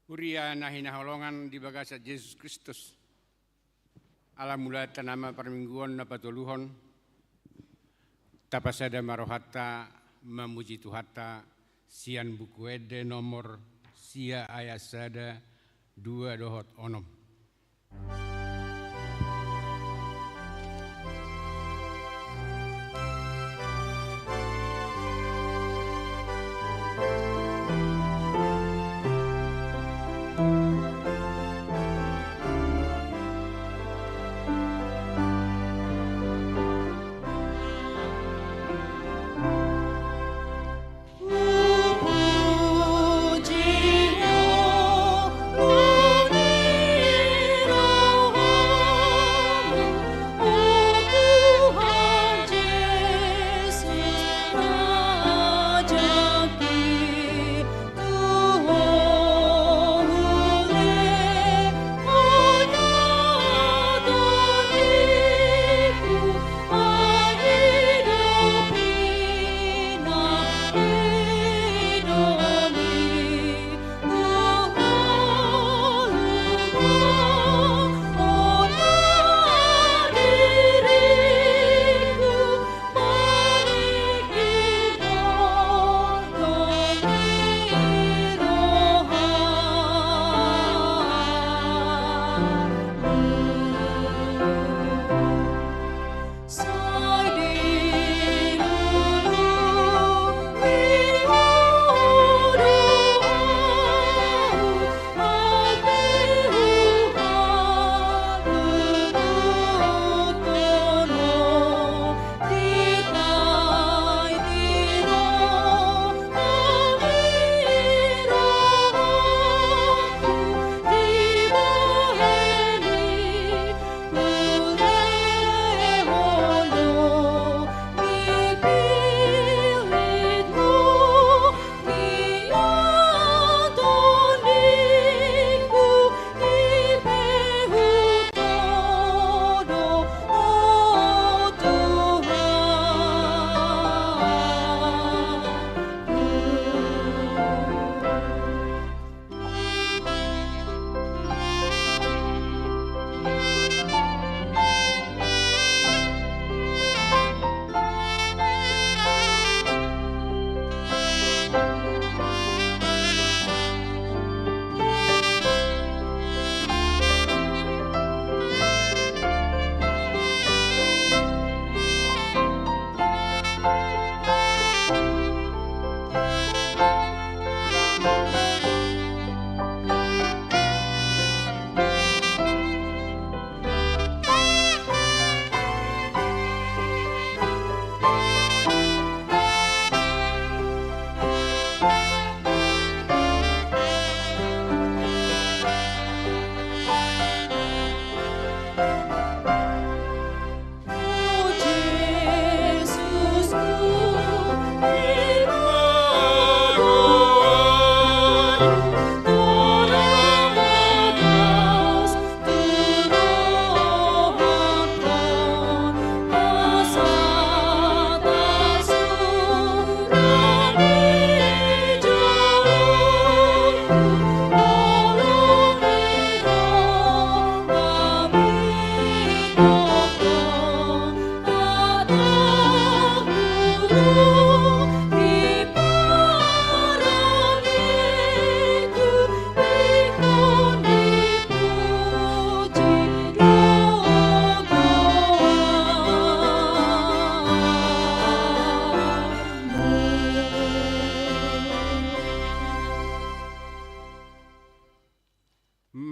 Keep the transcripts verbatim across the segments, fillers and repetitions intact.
Huria na hinaholongan di bagasan Jesus Kristus, ala mulaanta nama parmingguon na patoluhon, tapasada ma rohanta mamuji Tuhanta sian Buku Ende nomor sia, ayat sada, dua dohot onom.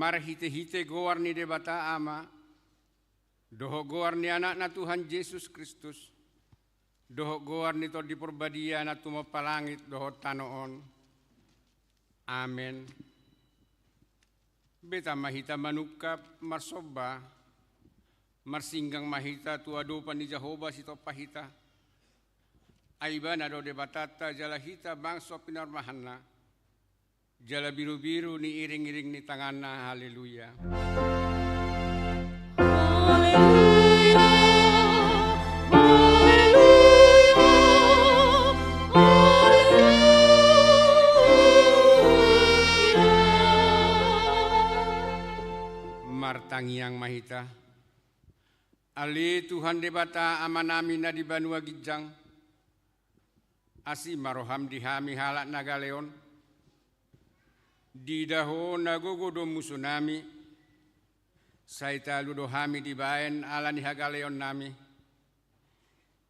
Marhitehite goar ni Debata Ama, dohot goar ni Anakna Tuhan Jesus Kristus, dohot goar ni Tondi Porbadia na tumompa langit dohot tano on. Amen. Beta ma hita manungkap marsomba, marsinggang ma hita tu adopan ni Jahowa Sitompa hita. Ai Ibana do Debatanta jala hita bangso pinarmahanna, jala birubiru ni iringiring ni tanganna. Haleluya. Haleluya. Haleluya. Haleluya. Ale Tuhan Debata Amanami na di banua ginjang, asi ma roham di hami halak na gale on. Diida Ho na gogo do musunami, sai talu do hami dibahen ala ni hagaleonnami.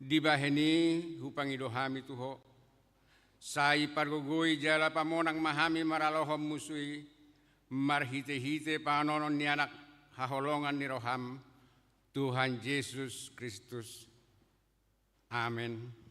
Dibahen i hupangido hami tu Ho, sai pargogoi jala pamonang ma hami maralohon musu i, marhitehite panaonon ni Anak haholongan ni roham, Tuhan Jesus Kristus. Amen.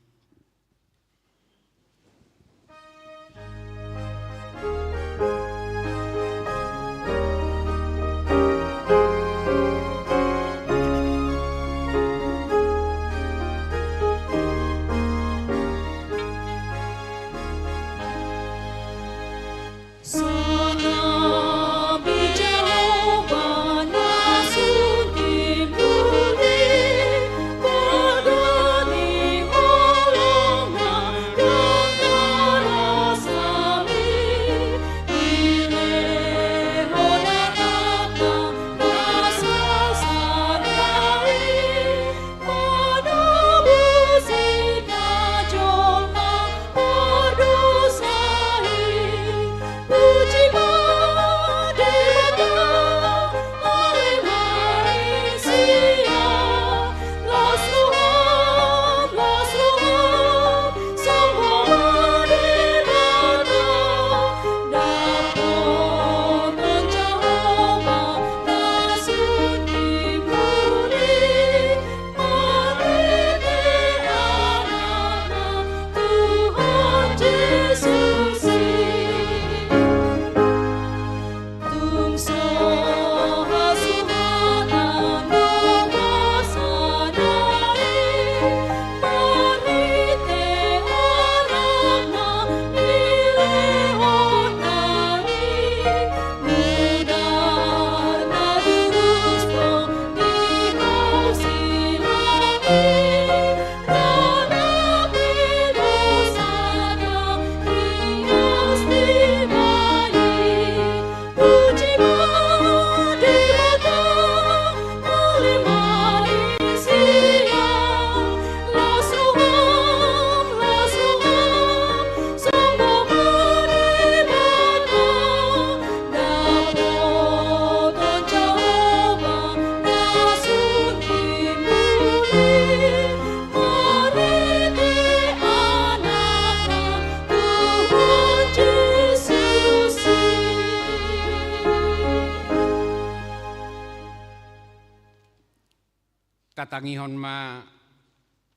Tatangihon ma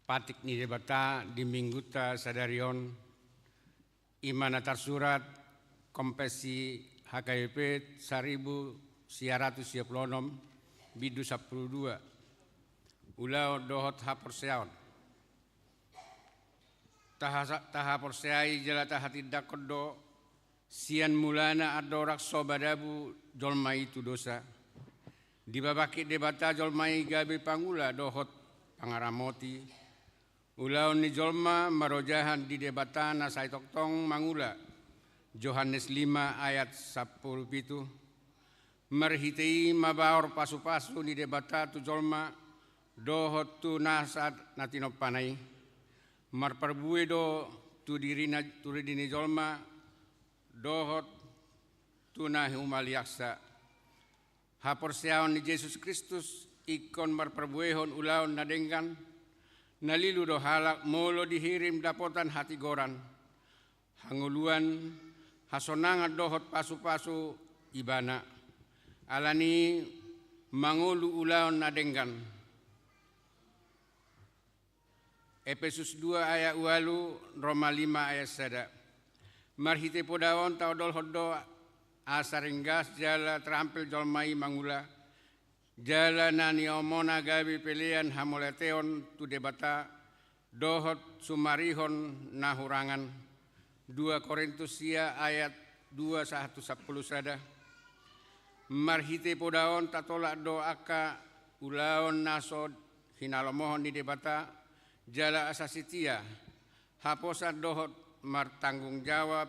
patik ni Debata di minggunta sadari on, i ma na tarsurat Konfessi H K B P saribu sia ratus sia pulu onom, bindu sampulu dua. Ulaon dohot haporseaon. Taha-, tahaporseai jala tahatindangkon do, sian mulana andorang so madabu jolma i tu dosa, dibabangkit Debata jolma i gabe pangula dohot pangaramoti. Ulaon ni jolma marojahan di Debata na sai tongtong mangula. Johannes lima ayat sampulu pitu. Marhite i mabaor pasupasu ni Debata tu jolma dohot tu nasa na tinompana i. Marparbue do tu dirina, tu diri ni jolma dohot tu na humaliangsa. Haporseaon ni Jesus Kristus ingkon marparbuehon ulaon na denggan. Na lilu do halak molo dihirim dapotan hatigoran, hangoluan, hasonangan dohot pasupasu Ibana. Alani mangolu ulaon na denggan. Epesus dua ayat ualu, Roma lima ayat sada. Marhite poda on taodolhon do asa ringgas jala terampil jolma i mangula, jala na niomona gabe pelean hamauliateon tu Debata, dohot sumarihon na hurangan. Dua Korintus sia ayat dua sahat tu sampulu sada. Marhite poda on tatolak do angka ulaon na so hinalomohon ni Debata, jala asa setia, haposan dohot martanggung jawab,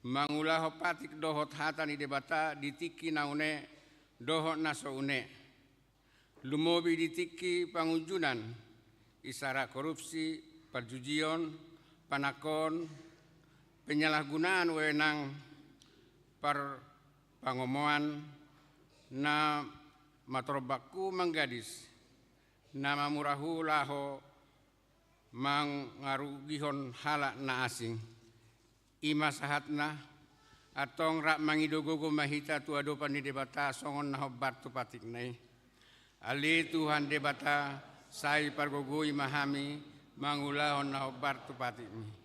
mangulahon patik dohot hata ni Debata di tingki na une dohot na so une. Lumobi di tingki pangunjunan, isara korupsi, parjujion, panangkoon, penyalahgunaan wewenang, parpangomoan, na matorobakhu manggadis, na mamurahu laho mangarugihon halak na asing. I ma sahatna, antong rap mangido gogo ma hita tu adopan ni Debata songon na hombar tu patikna i. Ale Tuhan Debata, sai pargogoi ma hami mangulahon na hombar tu patikmi.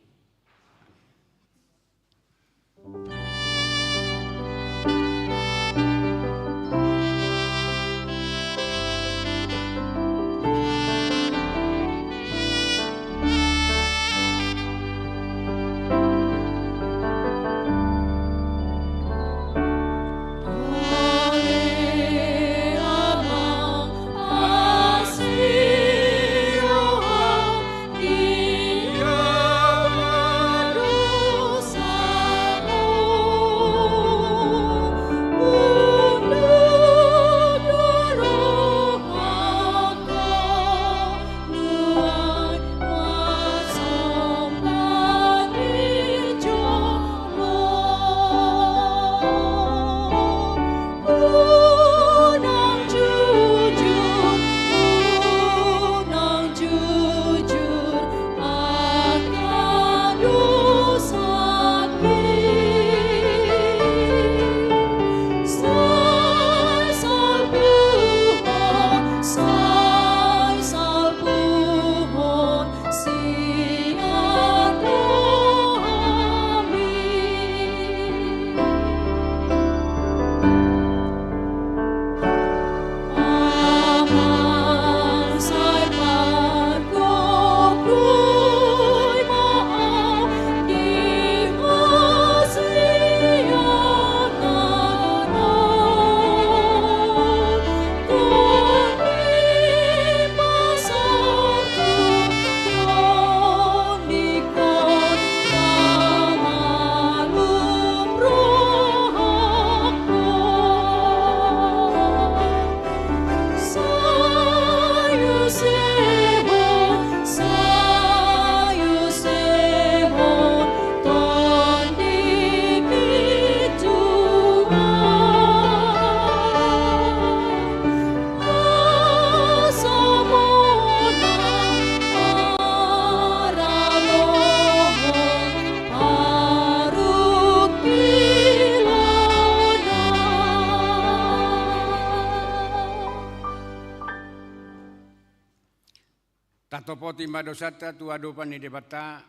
Tatopoti ma dosanta tu adopan ni Debata,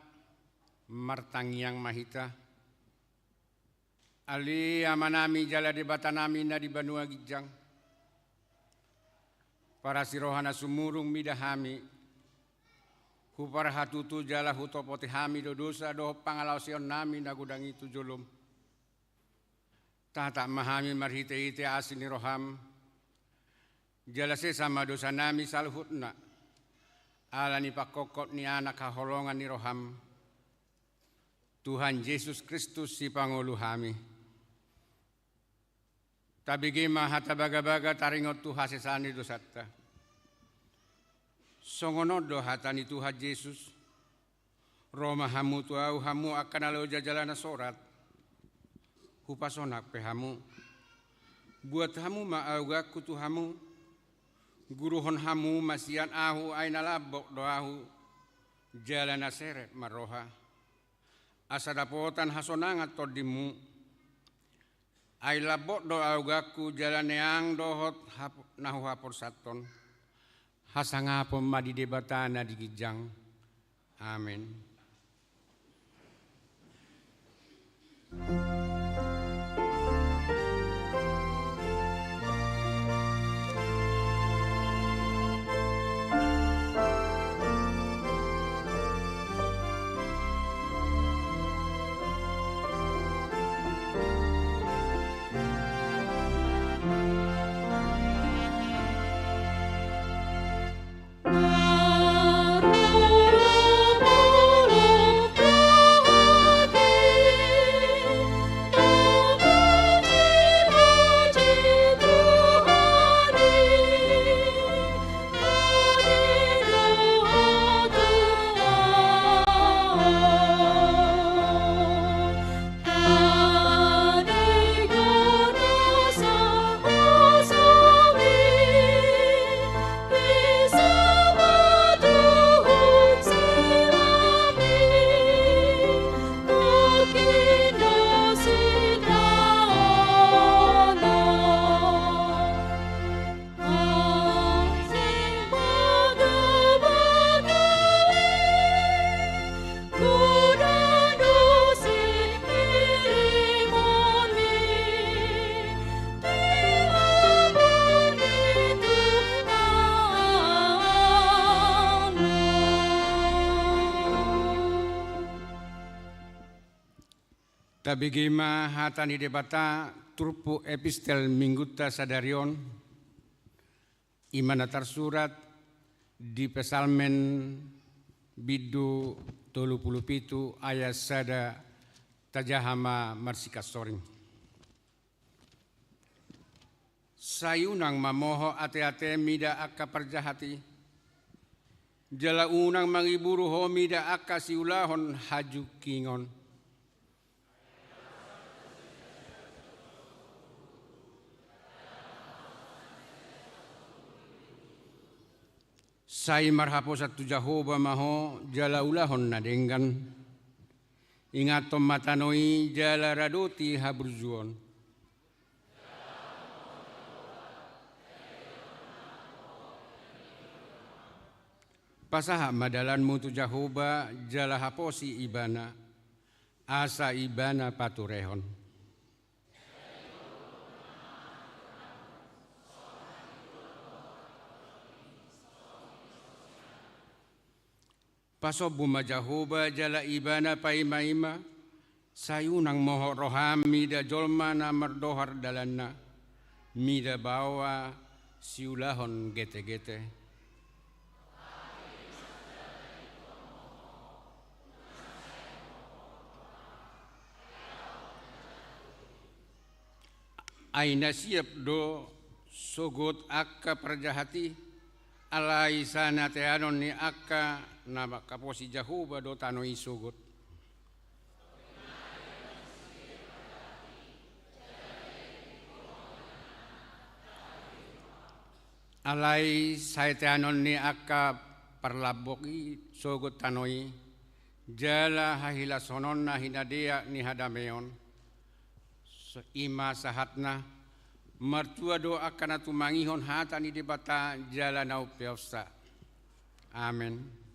martangiang ma hita. Ale Amanami jala Debatanami na di banua ginjang, parasi roha na sumurung mida hami, huparhatutu jala hutopoti hami do dosa dohot pangalaosionnami na godang i tu jolom. Tahatap ma hami marhitehite asi ni roham, jala sesa ma dosanami saluhutna, ala ni pangkophop ni Anak haholongan ni roham, Tuhan Jesus Kristus Sipangolu hami. Tabege ma hata bagabaga taringot tu hasesaan ni dosanta. Songon on do hata ni Tuhan Jesus: Ro ma hamu tu Ahu hamu angka na loja jala na sorat, Hupasonang pe hamu. Buat hamu ma augangku tu hamu, guruhon hamu ma sian Ahu, ai na lambok do Ahu jala na serep marroha, asa dapotan hasonangan tondimmu. Ai lambok do augangku jala neang dohot hap-, na huhaporsathon. Hasangapon ma di Debata na di ginjang. Amen. Tabege ma hata ni Debata turpuk epistel Minggunta sadari on, i ma na tarsurat di Psalmen bindu tolu pulu pitu ayat sada, tajaha ma marsikansoring. Sai unang mamohot ateate mida angka parjahat i, jala unang mangiburu ho mida angka siulahon hajungkingon. Sai marhaposan tu Jahowa ma ho jala ulahon na denggan. Ingathon ma tano i jala radoti haburjuon. Pasahat ma dalanmu tu Jahowa jala haposi Ibana, asa Ibana paturehon. Pasombu ma Jahowa jala Ibana paimaima, sai unang mohot roham mida jolma na mardohar dalanna, mida baoa siulahon getegete. Ai na siap do sogot angka parjahat i, alai sai na teanon ni angka na manghaposi Jahowa do tano i sogot. Alai sai teanon ni angka parlambok i sogot tano i, jala hahilashononna hinadeak ni hadameon. So, i ma sahatna. Martua do angka na tumangihon hata ni Debata jala na umpeopsa. Amen.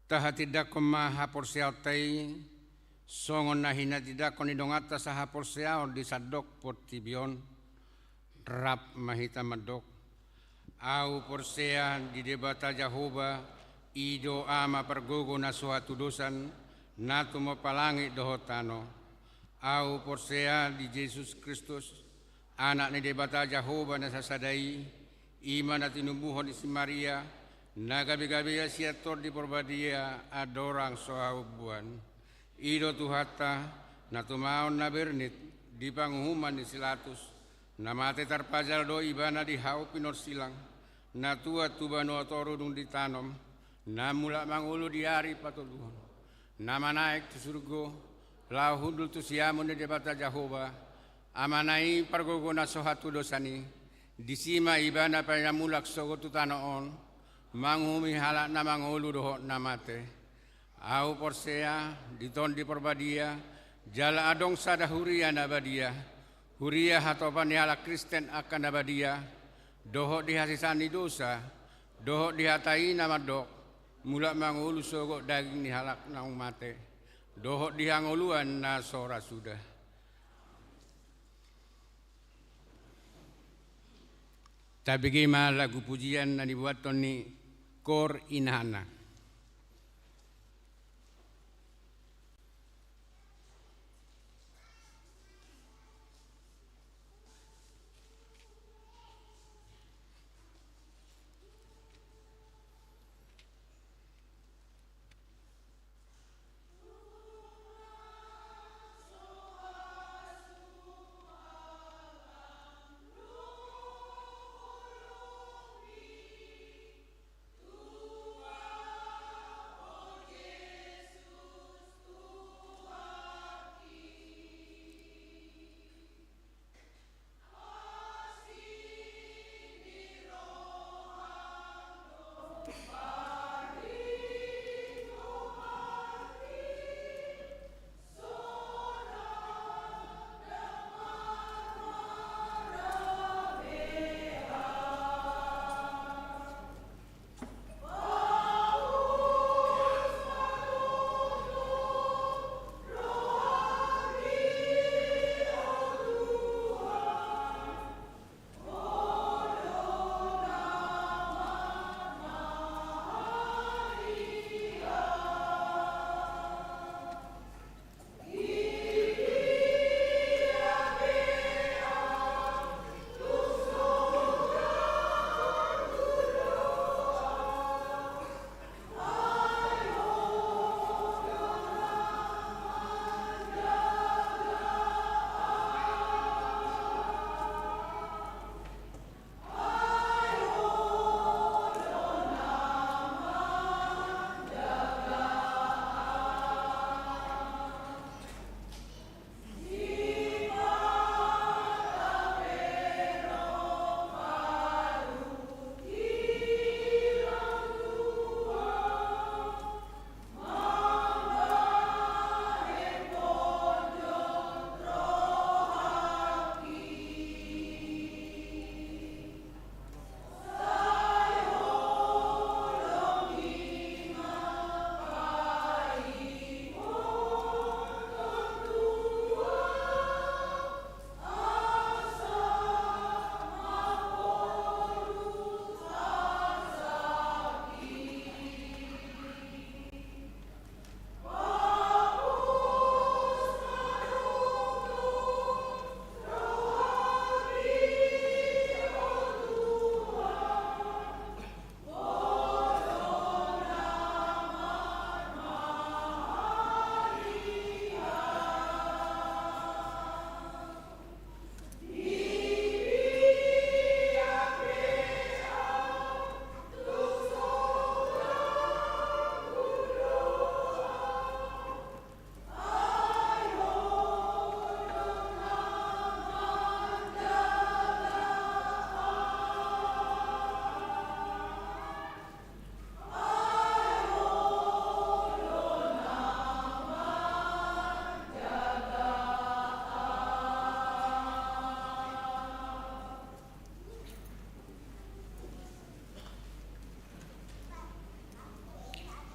Tahatindangkon ma haporseaonta i Songon na hinatindangkon ni donganta sahaporseaon di sandok portibi on, rap ma hita mandok: Ahu porsea di Debata Jahowa, i do Ama pargogo na so hatudosan, na tumompa langit dohot tano. Ahu porsea di Jesus Kristus, Anak ni Debata Jahowa na sasada i, i ma na tinumbuhon ni si Maria, na gabe-gabe ia sian Tondi Porbadia andorang so hahombuan. I do Tuhanta, na tumaon na bernit di panguhuman ni si Latus, na mate tarpajal do ibana di hau pinorsilang, na tuat tu banua toru dung ditanom, na mulak mangolu di ari patoluhon, na manaek tu surgo, laho hundul tu siamun ni Debata Jahowa, Amana i pargogo na so hatudosan i. Disi ma ibana painang mulak sogot tu tano on, manguhumi halak na mangolu dohot na mate. Ahu porsea di Tondi Porbadia, jala adong sada huria na badia, huria hatopan ni halak Kristen angka na badia, dohot di hasesaan ni dosa, dohot di hata i na mandok: Mulak mangolu sogot daging ni halak naung mate, dohot di hangoluan na so ra suda. Tabege ma lagu pujian na nibuathon ni Kor Inahana.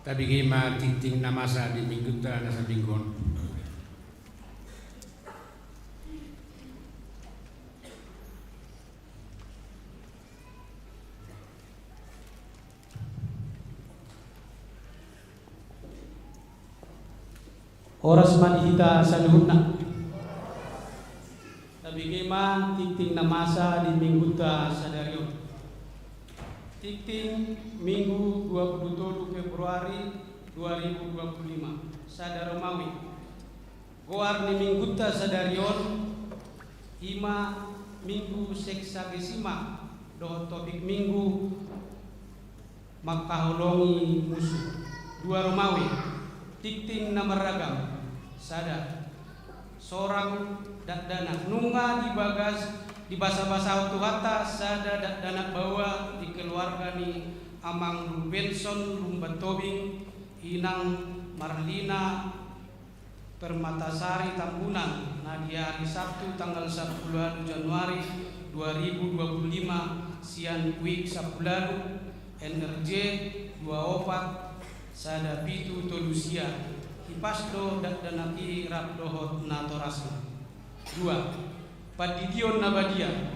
Tabege ma tingting na masa di minggunta na saminggu on. Horas ma di hita saluhutna. Tabege ma tingting na masa di minggunta sadari on. Tingting Minggu dua puluh tolu Februari dua ribu dua puluh lima, sada Romawi. Goar ni minggunta sadari on i ma Minggu Sexagesima, dohot topik minggu mangkaholongi musu. Dua Romawi, tingting na marragam. Sada, sorang dakdanak. Nunga dibagas, dibasabasahon Tuhanta sada dakdanak baoa di keluarga ni Amang Rubenson Lumban Tobing, Inang Marlina Permatasari Tambunan, na di ari Sabtu tanggal sampulu ualu Januari dua ribu dua puluh lima, sian wik sampulu ualu, N R J dua opat sada pitu tolu sia. Hipas do dakdanak i rap dohot natorasna. Dua, pandidion na badia.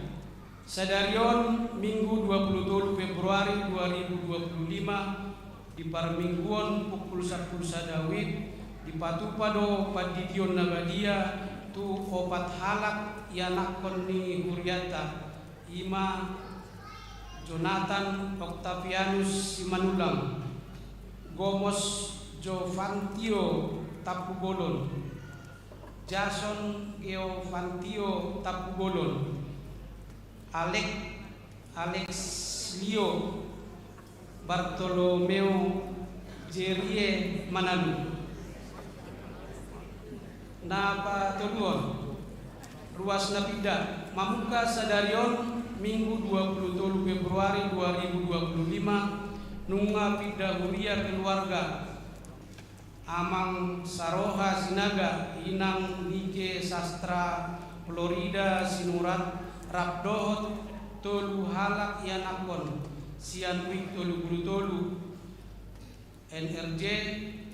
Sadari on, Minggu dua puluh tolu Februari dua ribu dua puluh lima, di parmingguon pukul sampulu sada wib, dipatupa do pandidion na badia tu opat halak ianakhon ni hurianta, i ma Jonathan Octavianus Simanullang, Gomos Jovantio Tampubolon, Jason Geovantio Tampubolon, Alex, Alex Lio, Bartolomeo Jerie Manalu. Na patoluhon, ruas na pinda. Mamungka sadari on, Minggu dua puluh tolu Februari dua ribu dua puluh lima, nunga pinda huria keluarga Amang Saroha Sinaga, Inang Nike Sastra Florida Sinurat, rap dohot tolu halak ianakhon, sian wik tolu puluh tolu, N R J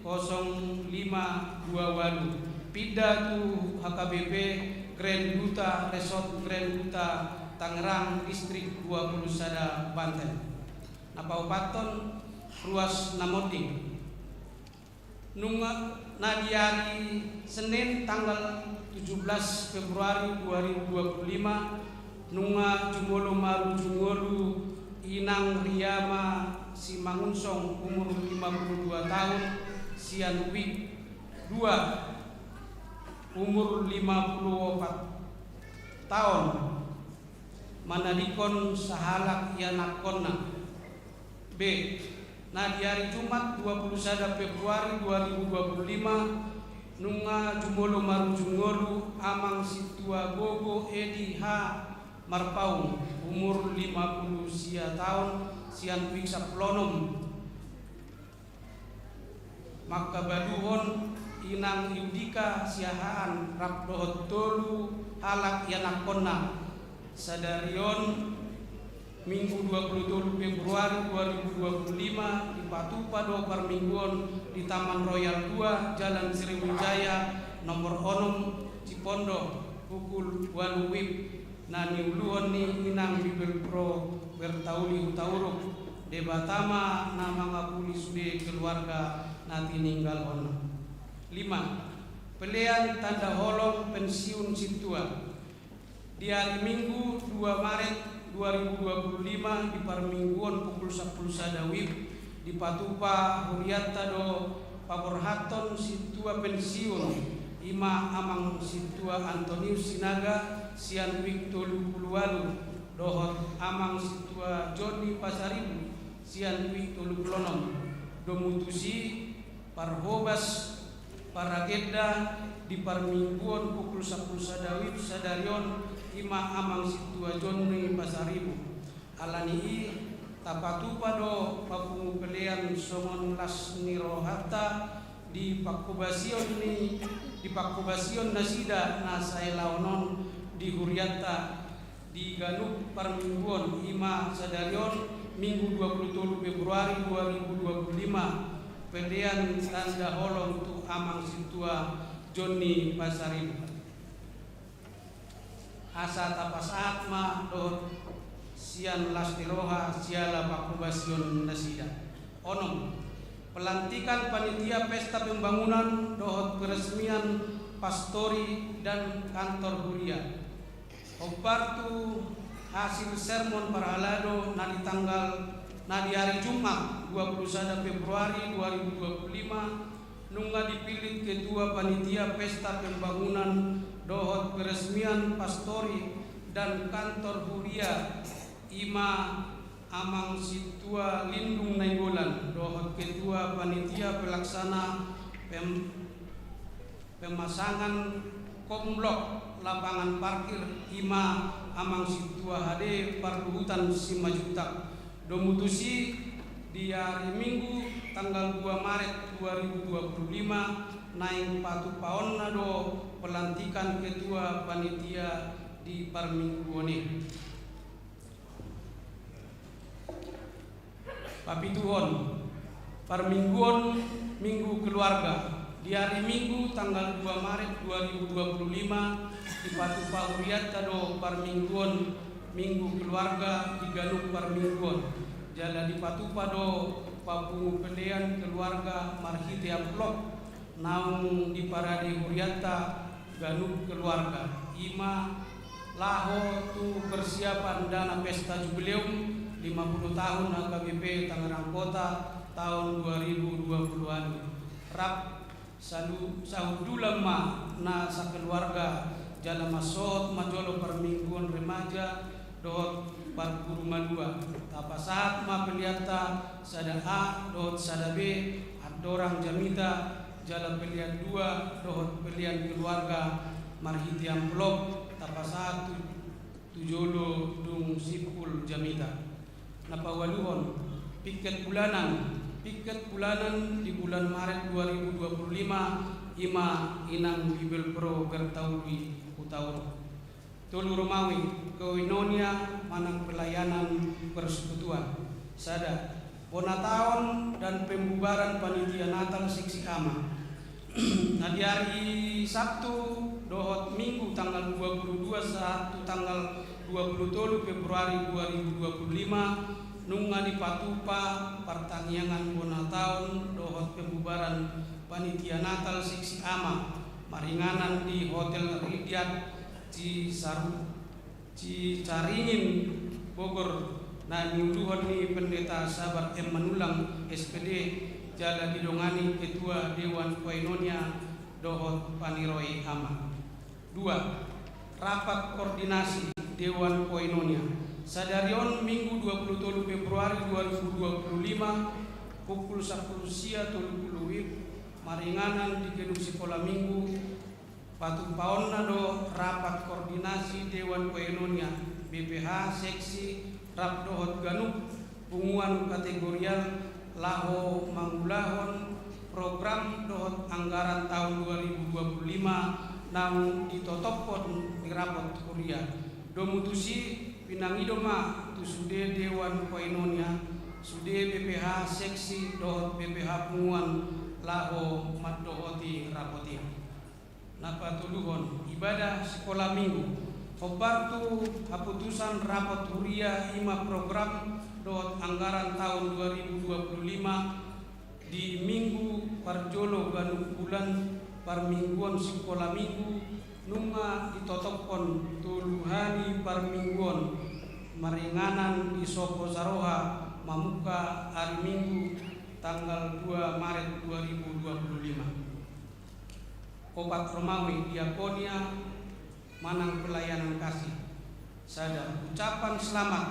kosong lima dua ualu, pinda tu H K B P Grand Duta Resort Grand Duta Tangerang, Distrik dua puluh sada Banten. Na paopathon, ruas na monding. Nunga, na di ari Senin tanggal tujuh belas Februari dua ribu dua puluh lima, nunga jumolo marujung ngolu Inang Riama Simangunsong, umur lima puluh dua taon, sian wik dua, umur lima puluh opat taon, manadingkon sahalak ianakhonna. B. Na di ari Jumat dua puluh sada Februari dua ribu dua puluh lima, nunga jumolo marujung ngolu Amang Sintua Gogo Edi H Marpaung, umur lima puluh sia taon, sian wik sampulu onom. Mangkabaluhon Inang Yudika Siahaan rap dohot tolu halak ianakhonna. Sadari on, Minggu dua puluh tolu Februari dua ribu dua puluh lima, dipatupa do parmingguon di Taman Royal dua, Jalan Sriwijaya, nomor onom, Cipondoh, pukul ualu wib. Na niuluhon ni Inang Bibelvrouw Bertauli Hutauruk. Debata ma na mangapuli sude keluarga na tininggalhonna. Lima. Pelean tanda holong pensiun sintua. Di ari Minggu dua Maret dua ribu dua puluh lima, di parmingguon pukul sampulu sada wib, dipatupa hurianta do paborhathon sintua pensiun, i ma Amang Sintua Antonius Sinaga sian wik tolu puluh ualu, dohot Amang Sintua Joni Pasaribu sian wik tolu puluh onom. Domu tusi, parhobas paragenda di parmingguon pukul sampulu sada wib sadari on, i ma Amang Sintua Joni Pasaribu. Ala ni i, tapatupa do papungu pelean songon las ni rohanta di panghobasion ni, di panghobasion nasida na sai laon on di hurianta di ganup parmingguon, i ma sadari on, Minggu dua puluh tolu Februari dua ribu dua puluh lima, pelean tanda holong tu Amang Sintua Joni Pasaribu. Asa tapasahat ma dohot sian las ni roha siala panghobasion nasida. Onom. Pelantikan panitia pesta pembangunan dohot peresmian pastori dan kantor huria. Hombar tu hasil sermon parhalado na di tanggal, na di hari Jumat dua puluh sada Februari dua ribu dua puluh lima, nunga dipillit ketua panitia pesta pembangunan dohot peresmian pastori dan kantor huria, i ma Amang Sintua Lindung Nainggolan dohot ketua panitia pelaksana pem-, pemasangan komblok lapangan parkir, i ma Amang Sintua Hade Parluhutan Simanjuntak. Domu tusi, di hari Minggu tanggal dua Maret dua ribu dua puluh lima, naeng patupaonna do pelantikan ketua panitia di parmingguon i. Papituhon, parmingguon Minggu Keluarga. Di hari Minggu tanggal dua Maret dua ribu dua puluh lima, dipatupa hurianta do parmingguon Minggu Keluarga di ganup parmingguon. Jala dipatupa do papungu pelean keluarga marhite amplop naung diparade hurianta ganup keluarga, i ma laho tu persiapan dana pesta jubileum lima puluh tahun H K B P Tangerang Kota tahun dua ribu dua puluh ualu. Rap salu-, sahundulan ma na sakeluarga, jala mansohot ma jolo parmingguon remaja dohot parguru malua. Tapasahat ma peleanta sada A dohot sada B, andorang jamita, jala pelean dua dohot pelean keluarga marhite amplop, tapasahat tu, tu jolo dung simpul jamita. Na paualuhon, pingket bulanan, pingket bulanan di bulan Maret dua ribu dua puluh lima, i ma inang Bibelvrouw Bertaului Hutauruk. Tolu Romawi, koinonia manang pelayanan persekutuan. Sada, bona taon dan pembubaran panitia Natal seksi A M A. Na di hari Sabtu dohot Minggu tanggal dua puluh dua sahat tu tanggal dua puluh tolu Februari dua ribu dua puluh lima, nunga dipatupa partangiangan bona taon dohot pembubaran panitia Natal seksi A M A, maringanan di Hotel Riyadh Cisaru-, Cicaringin, Bogor, na niuluhon ni Pendeta Sabar M Manullang, S P D, jala didongani Ketua Dewan Koinonia dohot Paniroi A M A. Dua, rapat koordinasi Dewan Koinonia. Sadari on Minggu dua puluh tolu Februari dua ribu dua puluh lima, pukul sampulu sia tolu pulu WIB, maringanan di Gedung Sikola Minggu, patupaonna do rapat koordinasi Dewan Koinonia, B P H seksi, rap dohot ganup punguan kategorial laho mangulahon program dohot anggaran taon dua ribu dua puluh lima naung ditotophon di rapot huria. Domu tusi, pinangido ma tu sude Dewan Koinonia, sude B P H seksi dohot B P H punguan laho mandohoti rapot i. Na patoluhon, ibadah sikola Minggu. Hombar tu haputusan rapot huria, i ma program dohot anggaran taon dua ribu dua puluh lima, di Minggu parjolo ganup bulan parmingguon sikola Minggu, nunga ditotophon tolu hali parmingguon, maringanan di sopo saroha mamungka ari Minggu tanggal dua Maret dua ribu dua puluh lima. Opat Romawi, diakonia manang pelayanan kasih. Sada, ucapan selamat,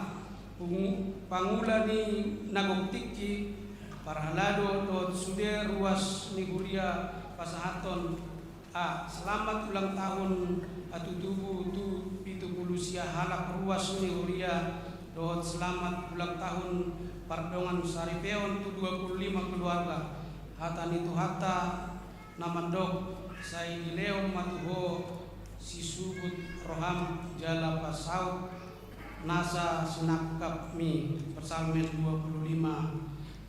pungu-, pangula ni na gok tingki, parhalado dohot sude ruas ni huria pasahathon. A, selamat ulang tahun hatutubu tu pitu pulu sia halak ruas ni huria, dohot selamat ulang tahun pardongan saripeon tu dua pulu lima keluarga. Hata ni Tuhanta na mandok, sai dilehon ma tu ho sisubut roham jala pasaut nasa sinangkapmi. Psalmen dua pulu lima,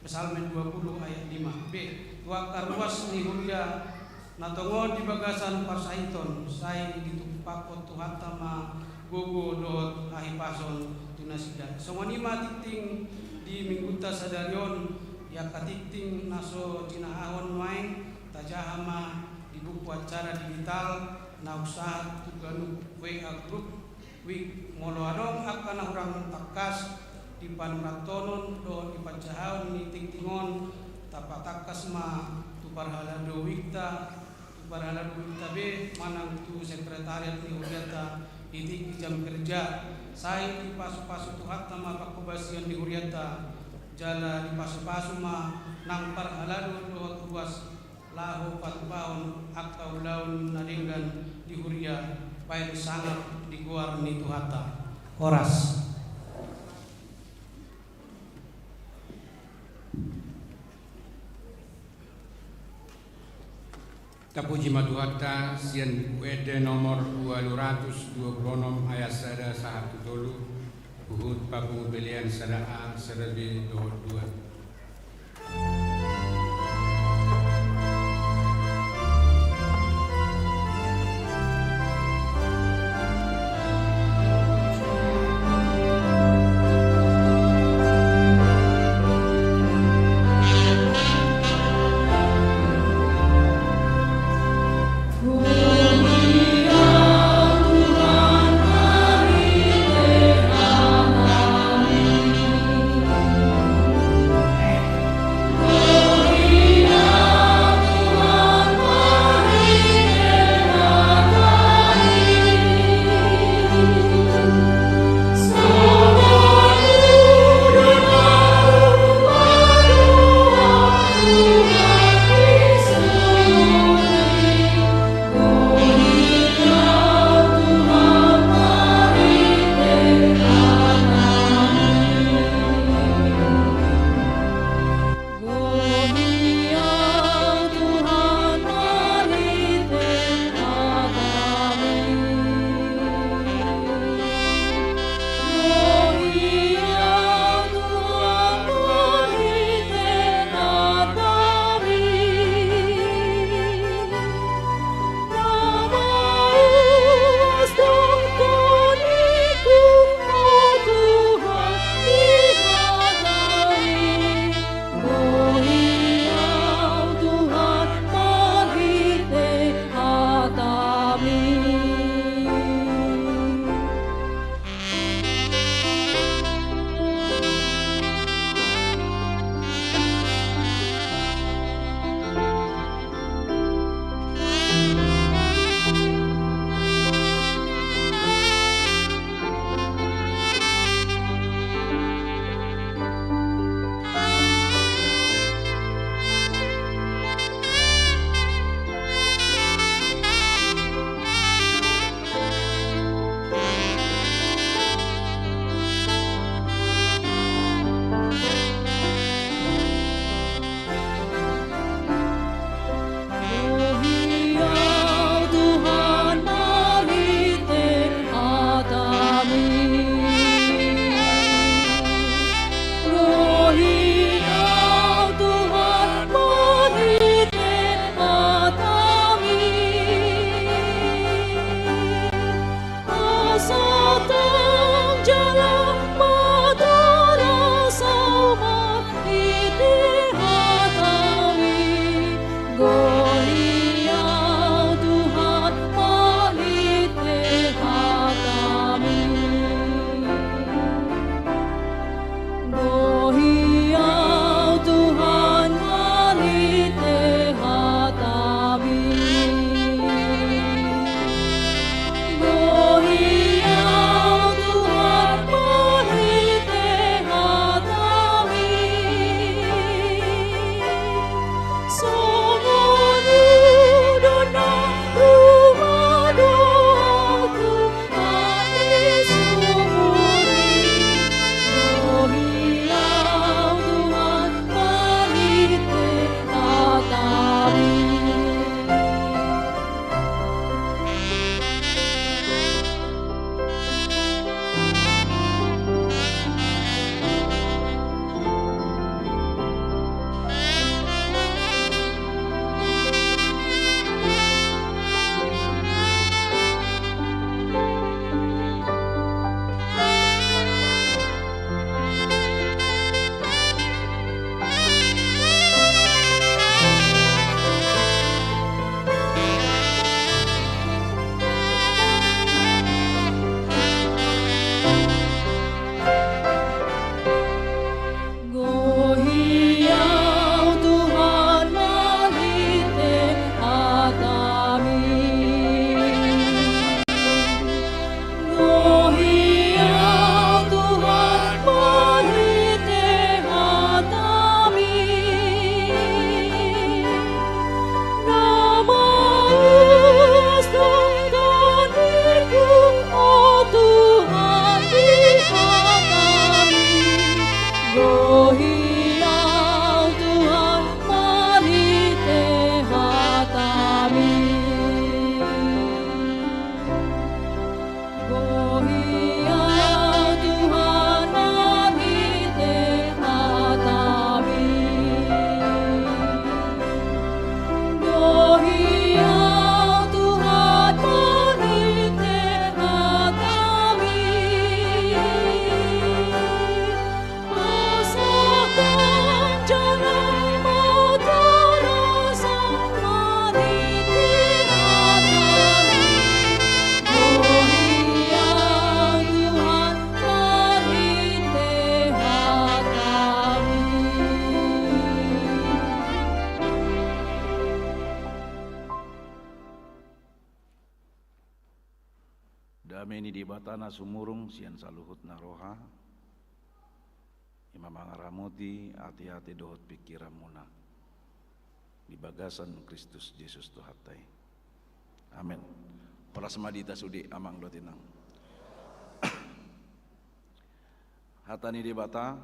Psalmen dua pulu ayat lima. B, tu angka ruas ni huria na tongon di bagasan parsahiton, sai ditumpakhon Tuhanta ma gogo dohot hahipason tu nasida. Songon i ma tingting di Minggunta sadari on, Di angka tingting na so jinahahon nuaeng, tajaha ma di buku acara digital na umsahat tu ganup W A group. Wik, molo adong angka na hurang tangkas di panurathonon dohot di panjahaon ni tingting on, tapatangkas ma tu parhalado wikta, tu parhalado wikta be manang tu sekretariat ni hurianta di tingki jam kerja. Sai dipasupasu Tuhanta ma panghobasion ni hurianta, jala dipasupasu ma nang parhalado dohot ruas laho patupahon angka ulaon na denggan di huria, baen sangap di goar ni Tuhanta. Horas. Tapuji ma Tuhanta, sian Buku Ende nomor ualu ratus dua pulu onom ayat sada sahat tu tolu, huhut papungu pelean sada A, sada B dohot dua. Dame ni Debata na sumurung sian saluhutna roha, i ma mangaramoti ateate dohot pingkiranmuna di bagasan Kristus Jesus Tuhanta i. Amen. Horas ma di hita sude, amang dohot inang. Hata ni Debata,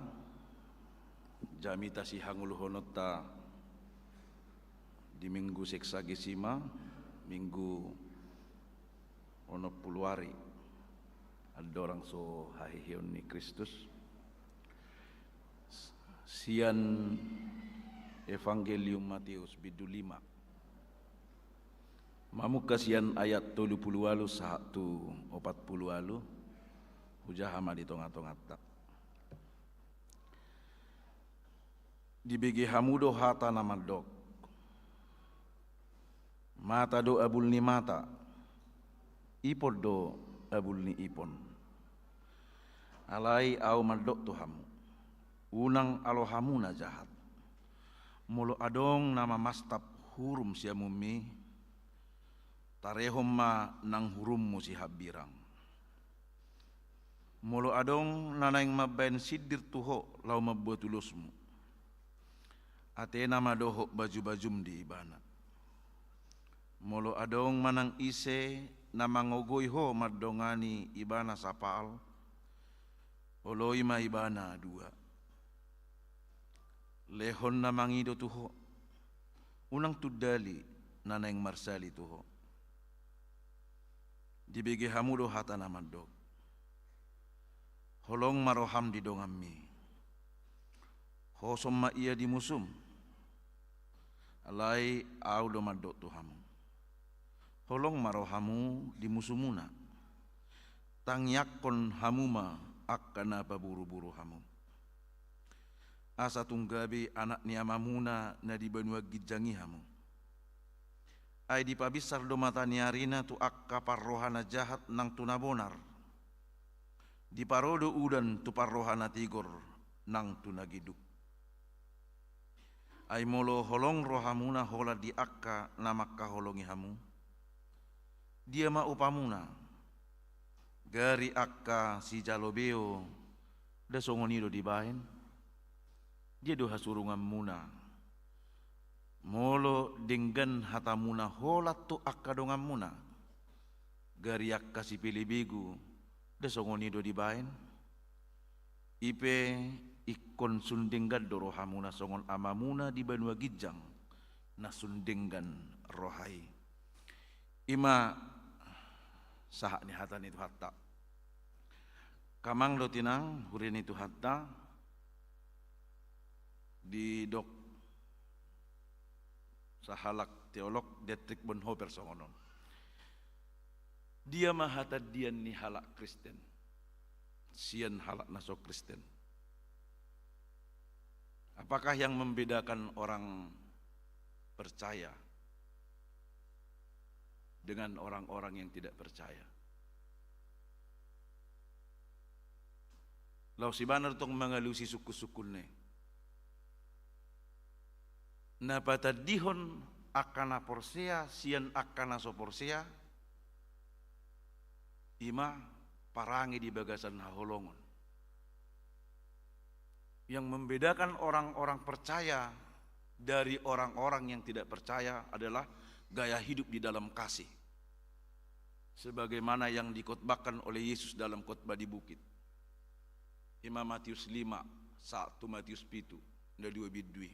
jamita sihangoluhononta di Minggu Sexagesima, Minggu onom pulu ari andorang so haheheon ni Kristus. Sian Evangelium Mateus bindu lima. Mamungka sian ayat tolu pulu ualu sahat tu opat pulu ualu, hujaha ma di tongatonganta. Dibege hamu do hata na mandok: Mata do abul ni mata, ipon do abul ni ipon. Alai ahu mandok tu hamu, unang alo hamu na jahat. Molo adong na mamastap hurum siamunmi, tarehon ma nang hurummu sihambirang. Molo adong na naeng mambahen sindir tu ho laho mamboan ulosmu, atena ma dohot bajubajum di ibana. Molo adong manang ise na mangogoi ho mandongani ibana sapal, oloi ma ibana dua. Lehon na mangido tu ho, unang tundali na naeng marsali tu ho. Dibege hamu do hata na mandok: Holong ma roham di donganmi, hosom ma ia di musum. Alai ahu do mandok tu hamu, holong ma rohamu di musumuna, tangiangkon hamu ma angka na paburuburu hamu, asa tung gabe anak ni Amamuna na di banua ginjang i hamu. Ai dipabinsar do mata ni arina tu angka parroha na jahat nang tu na bonar, diparo do udan tu parroha na tigor nang tu na geduk. Ai molo holong rohamuna holan di angka na mangkaholongi hamu, dia ma upamuna? Gari angka sijalo beo, nda songon i do dibaen? Dia do hasurunganmuna, molo denggan hatamuna holan tu angka donganmuna? Gari angka sipelebegu, nda songon i do dibaen? I pe ingkon sun denggan do rohamuna songon Amamuna di banua ginjang na sun denggan roha i. I ma sahat ni hata ni Tuhanta. Angka amang dohot inang, huria ni Tuhanta, didok sahalak teolog Dietrich Bonhoeffer songon on: Dia ma hatandian ni halak Kristen sian halak na so Kristen? Apakah yang membedakan orang percaya dengan orang-orang yang tidak percaya? Laos ibana do tong mangalusi sungkunsungkunna i. Na patandihon angka na porsea sian angka na so porsea, i ma parange di bagasan haholongon. Yang membedakan orang-orang percaya dari orang-orang yang tidak percaya adalah gaya hidup di dalam kasih, sebagaimana yang dikhotbahkan oleh Yesus dalam Khotbah di Bukit. I ma Matius lima, sahat tu Matius pitu, na dua bindu i.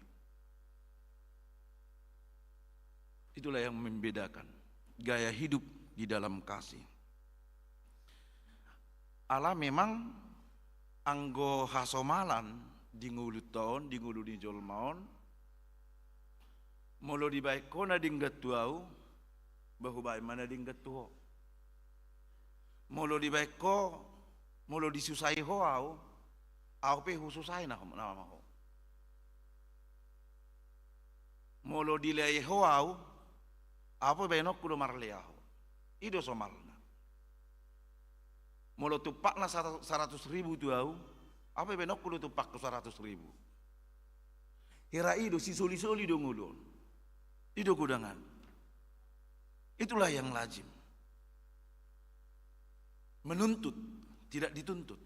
Itulah yang membedakan gaya hidup di dalam kasih. Ala memang anggo hasomalan di ngolunta on, di ngolu ni jolma on, molo dibaen ho na denggan tu ahu, ba hubaen ma na denggan tu ho. Molo dibaen ho, molo disusai ho ahu, ahu pe hususai na, na ma ho. Molo dilea ho ahu, ahu pe baenonku do marlea ho. I do somalna. Molo tumpakna sara-, saratus ribu tu ahu, ahu pe baenonku do tumpakku saratus ribu. Hira i do, sisolisoli do ngolu on. I do godangan. Itulah yang lazim. Menuntut, tidak dituntut.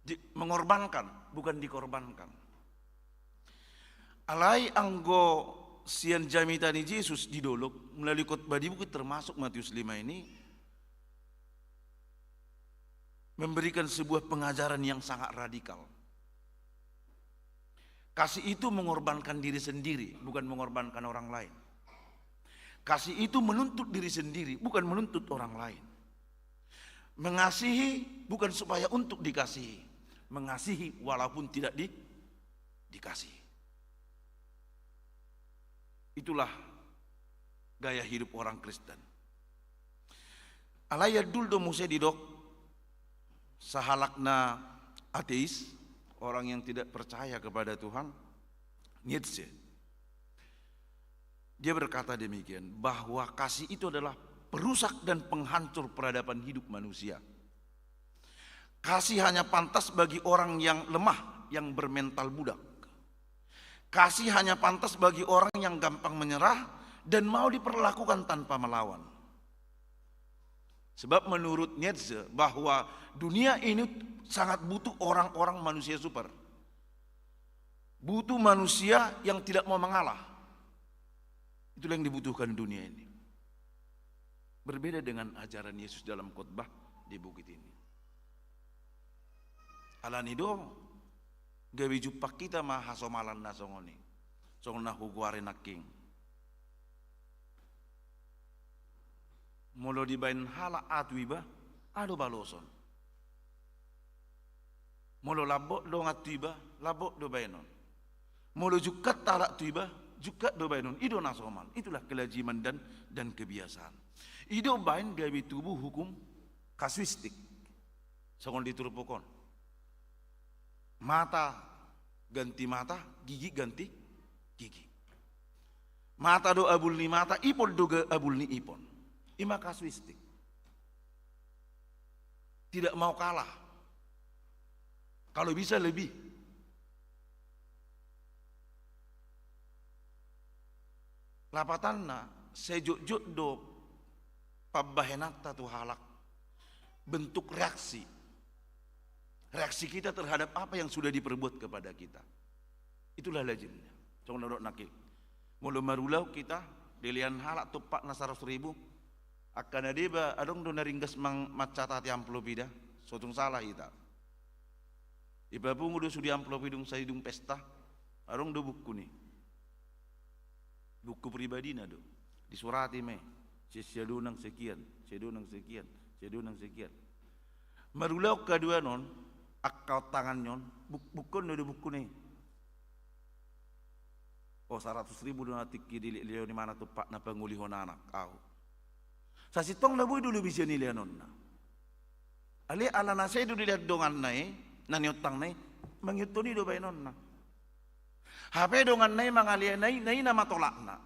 Di-, mengorbankan, bukan dikorbankan. Alai anggo sian jamita ni Jesus di dolok melalui khotbah di bukit, termasuk Matius lima ini, memberikan sebuah pengajaran yang sangat radikal. Kasih itu mengorbankan diri sendiri, bukan mengorbankan orang lain. Kasih itu menuntut diri sendiri, bukan menuntut orang lain. Mengasihi bukan supaya untuk dikasihi, mengasihi walaupun tidak di-, dikasihi. Itulah gaya hidup orang Kristen. Alai andul do muse didok sahalak na ateis, orang yang tidak percaya kepada Tuhan, Nietzsche. Dia berkata demikian, bahwa kasih itu adalah perusak dan penghancur peradaban hidup manusia. Kasih hanya pantas bagi orang yang lemah, yang bermental budak. Kasih hanya pantas bagi orang yang gampang menyerah dan mau diperlakukan tanpa melawan. Sebab menurut Nietzsche bahwa dunia ini sangat butuh orang-orang, manusia super. Butuh manusia yang tidak mau mengalah. Itulah yang dibutuhkan dunia ini. Berbeda dengan ajaran Yesus dalam khotbah di bukit ini. Alani do, gabe jumpang hita ma hasomalan na songon i. Songon na hugoari nangkin. Molo dibaen halak A tu iba, A do baloson. Molo lambok dongan tu iba, lambok do baenon. Molo jungkat halak tu iba, jungkat do baenon. I do na somal. Itulah kelaziman dan, dan kebiasaan. I do umbaen gabe tubu hukum kasuistik. Songon di turpuk on. Mata ganti mata, gigi ganti gigi. Mata do abul ni mata, ipon do ga-, abul ni ipon. I ma kasuistik. Tidak mau kalah. Kalau bisa lebih. Lapatanna, sai jotjot do pambahenanta tu halak, bentuk reaksi. Reaksi kita terhadap apa yang sudah diperbuat kepada kita. Itulah lazimnya. Songon na didok nangkin. Molo marulaon hita, dilean halak tumpakna saratus ribu, angka na deba adong do na ringgas mang-, mancatati amplop i da, so tung salah hita. Dipapungu do sude amplop i dung sai dung pesta, adong do buku ni. Buku pribadina do. Disurati ma i. Si, si Adonang sekian, si Adonang sekian, si Adonang sekian. Marulaon haduanon, angka on tangan ni on, buk-, buku on do, do buku ni. O, saratus ribu do na tingki dilehon imana tumpakna pangolihon anak, au. Sasintongna boi do lobi sian ileanonna. Alai ala na sai do dilean donganna i, na niontangna i, mangihuthon i do baenonna. Hape donganna i mangalehon na i, na i nama tolakna.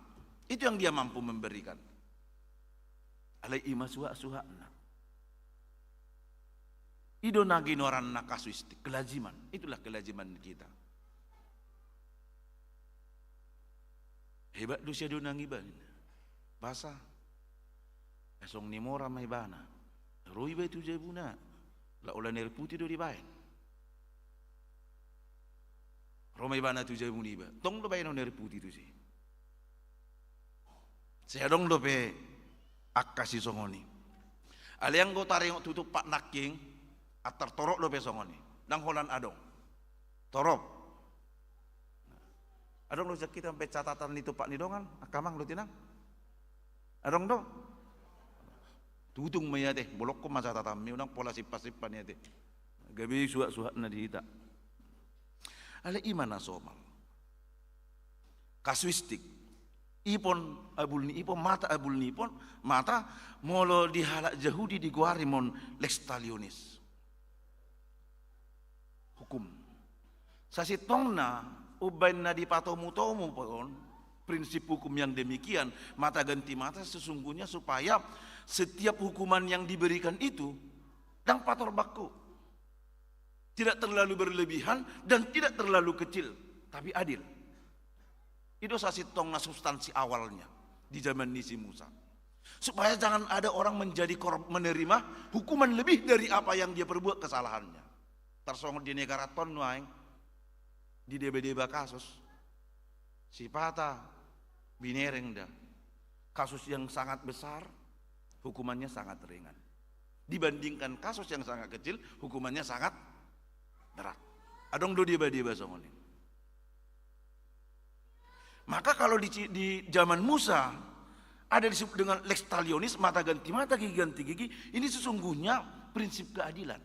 Itu yang dia mampu memberikan. Alai i ma suhak-suhakna. I do na ginoaranna kasuistik, kelaziman. Itulah kelaziman kita. Hebat do si Adonang iba, ninna. Basa. Asong ni mora ma ibana. Ro iba tu jabuna. Laho air putih do dibaen. Ro ma ibana tu jabu ni iba. Tong do baenon air putih tusi. Sai adong dope angka sisongon i. Alai anggo taringot tu tumpak nangkin, antar torop dope songon i. Ndang holan adong. Torop. Adong do sian hita pe catatan ni tumpak ni dongan, angka amang dohot inang? Adong do? Tutung ma i ate, bolongkon ma catatanmi, unang pola simpan-simpan i ate. Gabe suhak-suhakna di hita. Alai i ma na somal. Kasuistik. Ipon abul ni ipon, mata abul ni ipon, mata, molo di halak Jahudi digoari mon lex talionis. Hukum. Sasintongna, umbaen na dipatomu-tomu pe on, prinsip hukum yang demikian, mata ganti mata, sesungguhnya supaya setiap hukuman yang diberikan itu ndang pator bangku. Tidak terlalu berlebihan dan tidak terlalu kecil, tapi adil. I do sasintongna substansi awalnya di zaman ni si Musa. Supaya jangan ada orang menjadi kor-, menerima hukuman lebih dari apa yang dia perbuat kesalahannya. Tarsongon di negara on nuaeng, dideba-deba kasus. Sipata binereng da. Kasus yang sangat besar, hukumannya sangat ringan. Dibandingkan kasus yang sangat kecil, hukumannya sangat berat. Adong do deba-deba songon i. Maka kalau di, di zaman Musa ada disebut dengan lex talionis, mata ganti mata, gigi ganti gigi, ini sesungguhnya prinsip keadilan.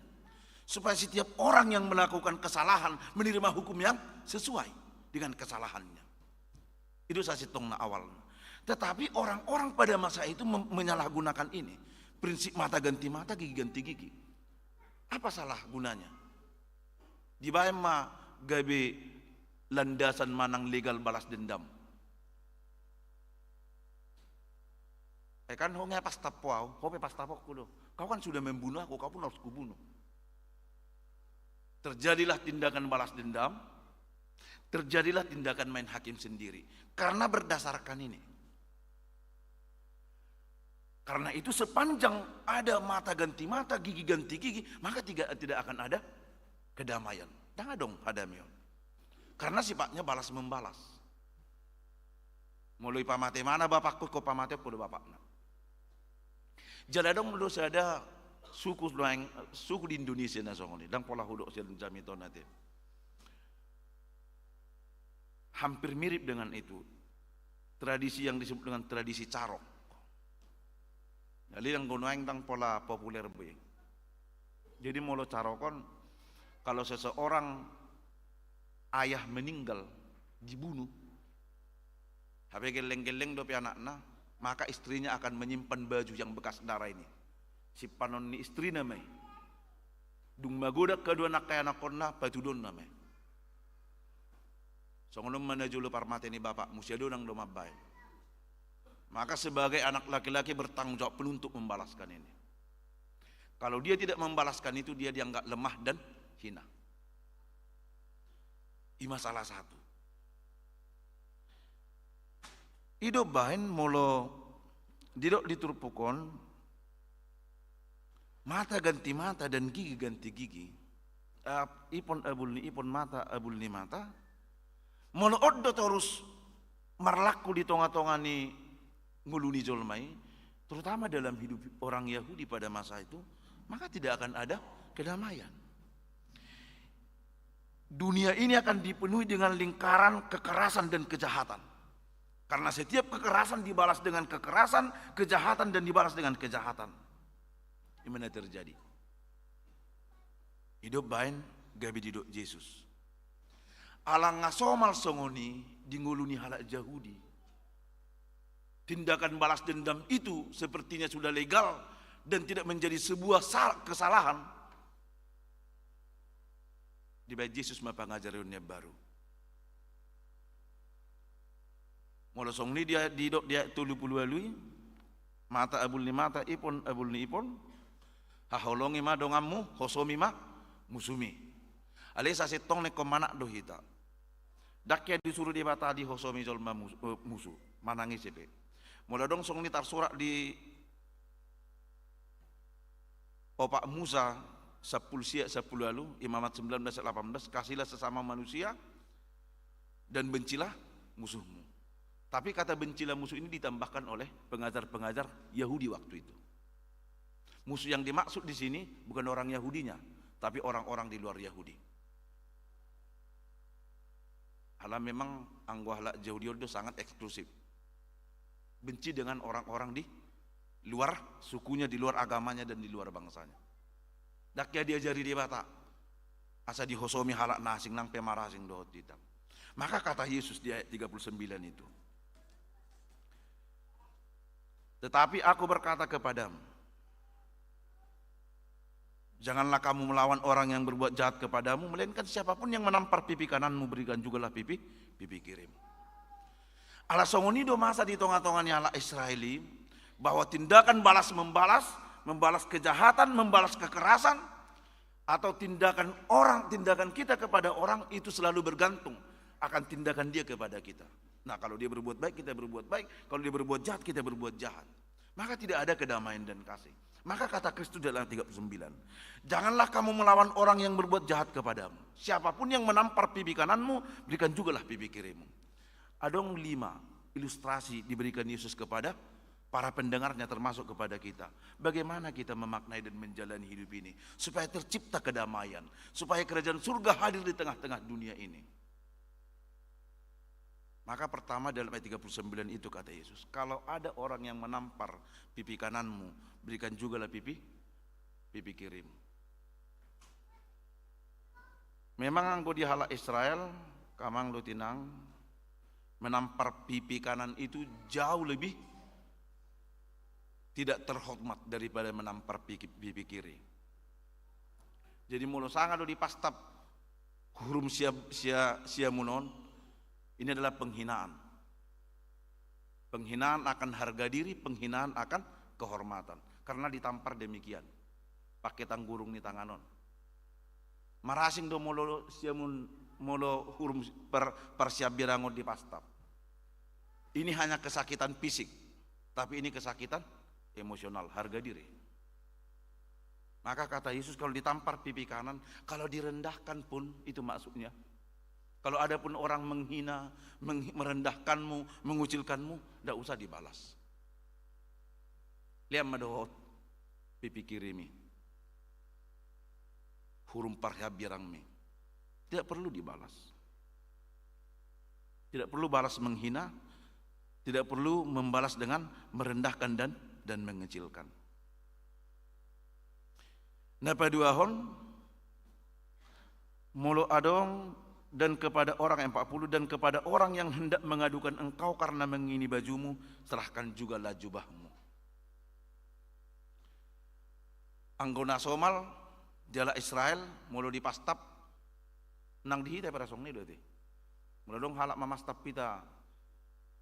Supaya setiap orang yang melakukan kesalahan menerima hukum yang sesuai dengan kesalahannya. Itu sasintongna awalna. Tetapi orang-orang pada masa itu mem-, menyalahgunakan ini. Prinsip mata ganti mata, gigi ganti gigi. Apa salah gunanya? Dibaen ma gabe landasan manang legal balas dendam. Eh, kan ho nge pastap ho au, ho pe pastap ho ku do. Kau kan sudah membunuh aku, kau pun harus kubunuh. Terjadilah tindakan balas dendam, terjadilah tindakan main hakim sendiri. Karena berdasarkan ini. Karena itu sepanjang ada mata ganti mata, gigi ganti gigi, maka tidak, tidak akan ada kedamaian. Dang adong hadamaion. Karena sifatnya balas membalas. Molo ipamate mana bapakku, ingkon pamate ho do bapakna. Jala adong do sada suku, suku di Indonesia na songon i, dang pola hudok sian jamita on ate. Hampir mirip dengan itu. Tradisi yang disebut dengan tradisi carok. Jadi yang gonoeng dang pola populer be. Jadi molo carok on, kalau seseorang ayah meninggal, dibunuh, hape gelleng-gelleng dope anakna, maka istrinya akan menyimpan baju yang bekas darah ini. Simpanon ni istrina ma i. Dung magodang haduan angka ianakhonna, patudonna ma i. Songon on ma na jolo parmate ni bapakmu, sia do nang do mambaen. Maka sebagai anak laki-laki bertanggung jawab penuh untuk membalaskan ini. Kalau dia tidak membalaskan itu, dia dianggap lemah dan hina. I ma salah satu. I do baen molo didok di turpuk on, mata ganti mata dan gigi ganti gigi. Ah, ipon abul ni ipon, mata abul ni mata. Molo on do torus marlaku di tonga-tonga ni ngolu ni jolma i, terutama dalam hidup orang Yahudi pada masa itu, maka tidak akan ada kedamaian. Dunia ini akan dipenuhi dengan lingkaran kekerasan dan kejahatan. Karena setiap kekerasan dibalas dengan kekerasan, kejahatan dan dibalas dengan kejahatan. I ma na terjadi. I do baen gabe didok Jesus. Ala nga somal songon i di ngolu ni halak Jahudi, tindakan balas dendam itu sepertinya sudah legal dan tidak menjadi sebuah sal-, kesalahan. Dibaen Jesus ma pangajarion na baru. Molo songon i dia, didok di ayat tolu pulu ualu i, mata abul ni mata, ipon abul ni ipon, haholongi ma donganmu, hosomi ma musumi. Alai sasintongna ingkon manat do hita. Dang hea disuru Debata dihosomi jolma mus-, eh, musu, manang ise pe. Molo adong songon i tarsurat di Opat Musa sampulu sia sampulu ualu, Imamat sembilan belas ayat delapan belas, "Kasihilah sesama manusia dan bencilah musuhmu." Tapi kata "bencilah musuh" ini ditambahkan oleh pengajar-pengajar Yahudi waktu itu. Musuh yang dimaksud di sini bukan orang Yahudinya, tapi orang-orang di luar Yahudi. Ala memang anggo halak Jahudi on do sangat eksklusif. Benci dengan orang-orang di luar sukunya, di luar agamanya, dan di luar bangsanya. Dang hea diajari Debata asa dihosomi halak na asing, nang pe marasing dohot hita. Maka kata Yesus di ayat tiga puluh sembilan itu, "Tetapi Aku berkata kepadamu, janganlah kamu melawan orang yang berbuat jahat kepadamu, melainkan siapapun yang menampar pipi kananmu, berikan jugalah pipi, pipi kirimu." Ala songon i do masa di tonga-tonga ni halak Israel i, bahwa tindakan balas membalas, membalas kejahatan, membalas kekerasan, atau tindakan orang, tindakan kita kepada orang itu selalu bergantung akan tindakan dia kepada kita. Nah, kalau dia berbuat baik, kita berbuat baik. Kalau dia berbuat jahat, kita berbuat jahat. Maka tidak ada kedamaian dan kasih. Maka kata Kristus dalam tiga puluh sembilan, "Janganlah kamu melawan orang yang berbuat jahat kepadamu. Siapapun yang menampar pipi kananmu, berikan jugalah pipi kirimu." Adong lima ilustrasi diberikan Yesus kepada para pendengarnya, termasuk kepada kita. Bagaimana kita memaknai dan menjalani hidup ini supaya tercipta kedamaian, supaya kerajaan surga hadir di tengah-tengah dunia ini. Maka pertama, dalam ayat tiga puluh sembilan itu kata Yesus, "Kalau ada orang yang menampar pipi kananmu, berikan jugalah pipi, pipi kirimu." Memang anggo di halak Israel, amang dohot inang, menampar pipi kanan itu jauh lebih tidak terhormat daripada menampar pipi, pipi kiri. Jadi molo sanga do dipastap hurum sia, sia, siamun on, ini adalah penghinaan. Penghinaan akan harga diri, penghinaan akan kehormatan. Karena ditampar demikian. Pakai tanggurung ni tangan on. Marasing do molo siamun, molo hurum par, parsiambirang on dipastap. Ini hanya kesakitan fisik, tapi ini kesakitan emosional, harga diri. Maka kata Yesus, kalau ditampar pipi kanan, kalau direndahkan pun, itu maksudnya. Kalau ada pun orang menghina, meng-, merendahkanmu, mengucilkanmu, ndak usah dibalas. Lean ma dohot pipi kirimi. Hurum parsiambirangmi. Tidak perlu dibalas. Tidak perlu balas menghina, tidak perlu membalas dengan merendahkan dan, dan mengecilkan. Na paduahon, molo adong, dan kepada orang, empat puluh, dan kepada orang yang hendak mengadukan engkau karena mengini bajumu, serahkan jugalah jubahmu. Anggo na somal, di halak Israel, molo dipastap, nang di hita pe rasong ni do ate. Molo adong halak mamastap hita,